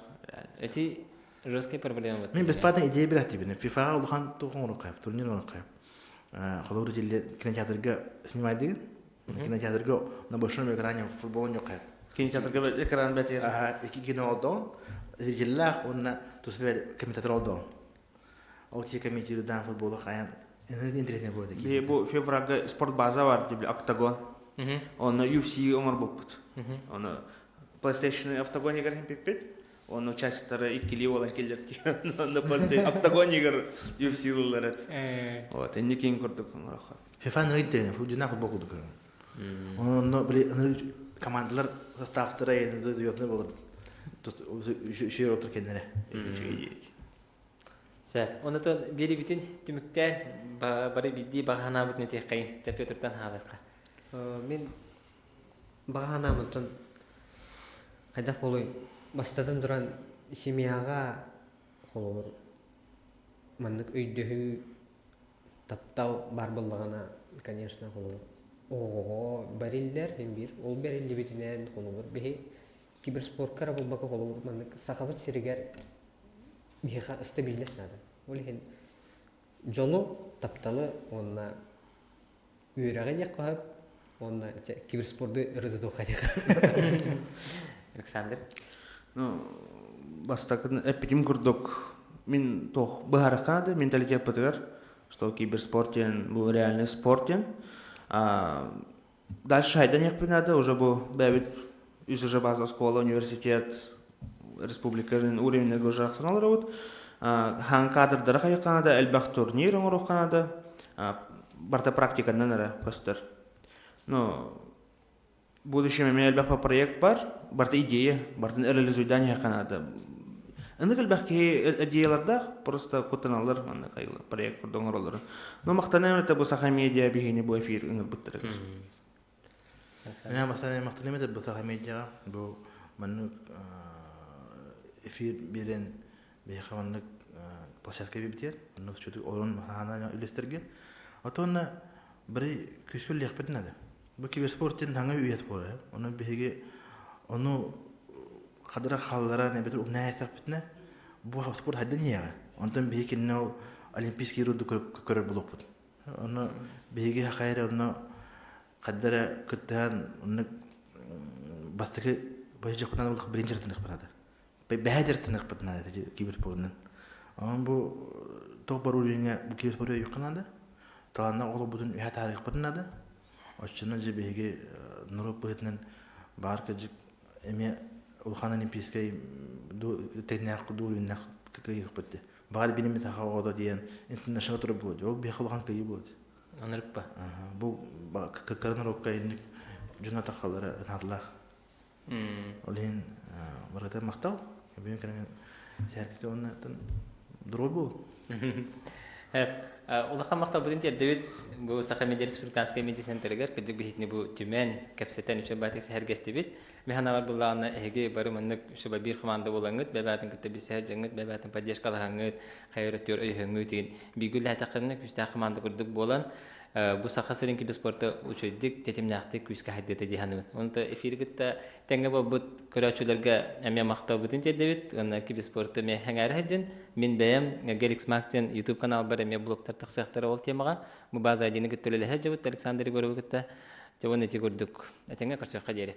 Эти жесткие проблемы. Мен бесплатно идея бират тибин. FIFA улахан тухон урукай, турнир урукай. Холору жилле кинотеатрга снимать деген. Кинотеатрга на большом экране футбол нюкай. Кинотеатрга экран бәтер. Ага, ики кино олдон, жиллах онна тусбе комментатор олдон. Ол ки комментирует футбола хаян. Интересно будет. Би бу февралга спорт база бар дип октагон. Оны UFC оңор боппут. Оны PlayStation октагон егер хем пиппит. Оны участиктары иккили болан келдер. Оны PlayStation октагон егер UFC лылар. Вот, энни кең көрдүк оңорохо. FIFA ныры футбол футбол кудук. Оны били командалар составтары енді звездный болор. Үшер отыр кеннере. Сәп. Оны то бири битин түмүктен бары бидди баганабыт не теккайын. Петртан хабарка. Мен баганамытын кайда болой бастатын туран семьяга холор маннык өйдөһү таптал бар боллагана конечно холор ого бариллер хем бир ол берилли битинен холор бихи киберспорткара болбака холор маннык сахабыт сиригер биха стабильность надо ол хин жолу тапталы онна үйрәгә яккап онна киберспортты рызыду Александр. Ну, бастакын эпитим курдук. Мин тох быһаракканады менталитет бытыгар, что киберспортен бу реальный спортен. А, дальше айдан надо уже бу бәбит үз уже база школа, университет, республиканын уровень уже аксаналар вот. Хан кадрдары хайканада, элбах турнир оңорукканада, барта практикандан ара көстөр. Ну, Будущем эмиэ элбэх проект бар, барыта идея, барытын реализуйдаан иһиэххэ наада. Ыннык элбэх киһи идеялардаах, просто куттаналлар маннык проект курдук оҥороллорун. Но махтаныам этэ бу Саха медиа биһиини бу эфир ыҥырбыттарыгар. Мен махтаныам этэ бу Саха медиаҕа бу маннык эфир биэрэн биһиэхэ маннык площадка биэрбитигэр, маннык чутук олорон хаана үлэстэргэ. Отонна бары күүскэ үлэлиэхпит наада. Бу киберспорт диэн саҥа үйэ спора. Ону биһиги ону хадара хаалларан эбэтэр умнаайатахпытына бу спорт хайдан иһиэҕэ. Онтон биһиги кинини ол олимпийский руду көрөр буолуохпут. Ону биһиги хахайра онно хаддара кыттыһан оннук бастакы баһыйдьахпытынан буоллах билин дьарыктаныахпыт наада. Бэһэ дьарыктаныахпыт наада киберспордунан. Онон бу туох бар уровеҥҥа бу киберспорду өйүөххэ наада. Талааннаах оҕолорбутун үһэ таарыйыахпытын наада. Оччоно дьэ биһиги норуот быһыытынан баар кырдьык эмиэ улахан олимпийскай тэҥнээх курдук кыайыахпыт дии. Баҕар билим саха оҕото диэн интернешнл турар буолуо дии. Ол биһиэхэ улахан кыайыы буолуо дии. Оннук Бу кыра норуокка инник дьон атахалара наадалаах. Ол иһин барыта махтал. Бүгүн кэлэн сэргите уонна дорой буол. Улахан махталбытын тиэрдэбит бу Саха медиа республиканскай медиа центрыгар кырдьык биһитини бу түмэн, кэпсэтэн үчүгэй баатык сэһэргэстибит. Мин санаабар буллаҕына эһиги бары маннык үчүгэй биир команда буолаҥҥыт, бэбээтин кытта билсэһэр дьаҥҥыт, бэбээтин поддержкалаһаҥҥыт, хайа өрөттүгэр өйөһөҥҥүт деген бииргэ үлэлээтэххинэ күүстээх команда курдук буолан бу Саха сирин киберспорта үчүгэйдик, тэтимнээхтик күүскэ хайдыата дии саныыбын. Онто эфири кытта тэҥҥэ буолбут көрөөччүлэргэ эмиэ махталбытын тиэрдэбит. Уонна киберспорту эмиэ сэҥээрэ сылдьын. Мин бэйэм Геликс Макс диэн YouTube каналбар эмиэ блогтар тахсыахтара ол темаҕа. Бу база ID-ни кытта үлэлэһэ сылдьабыт Александр Егоровы кытта. Дьэ уонна ити курдук этэҥҥэ көрсүөххэ диэри.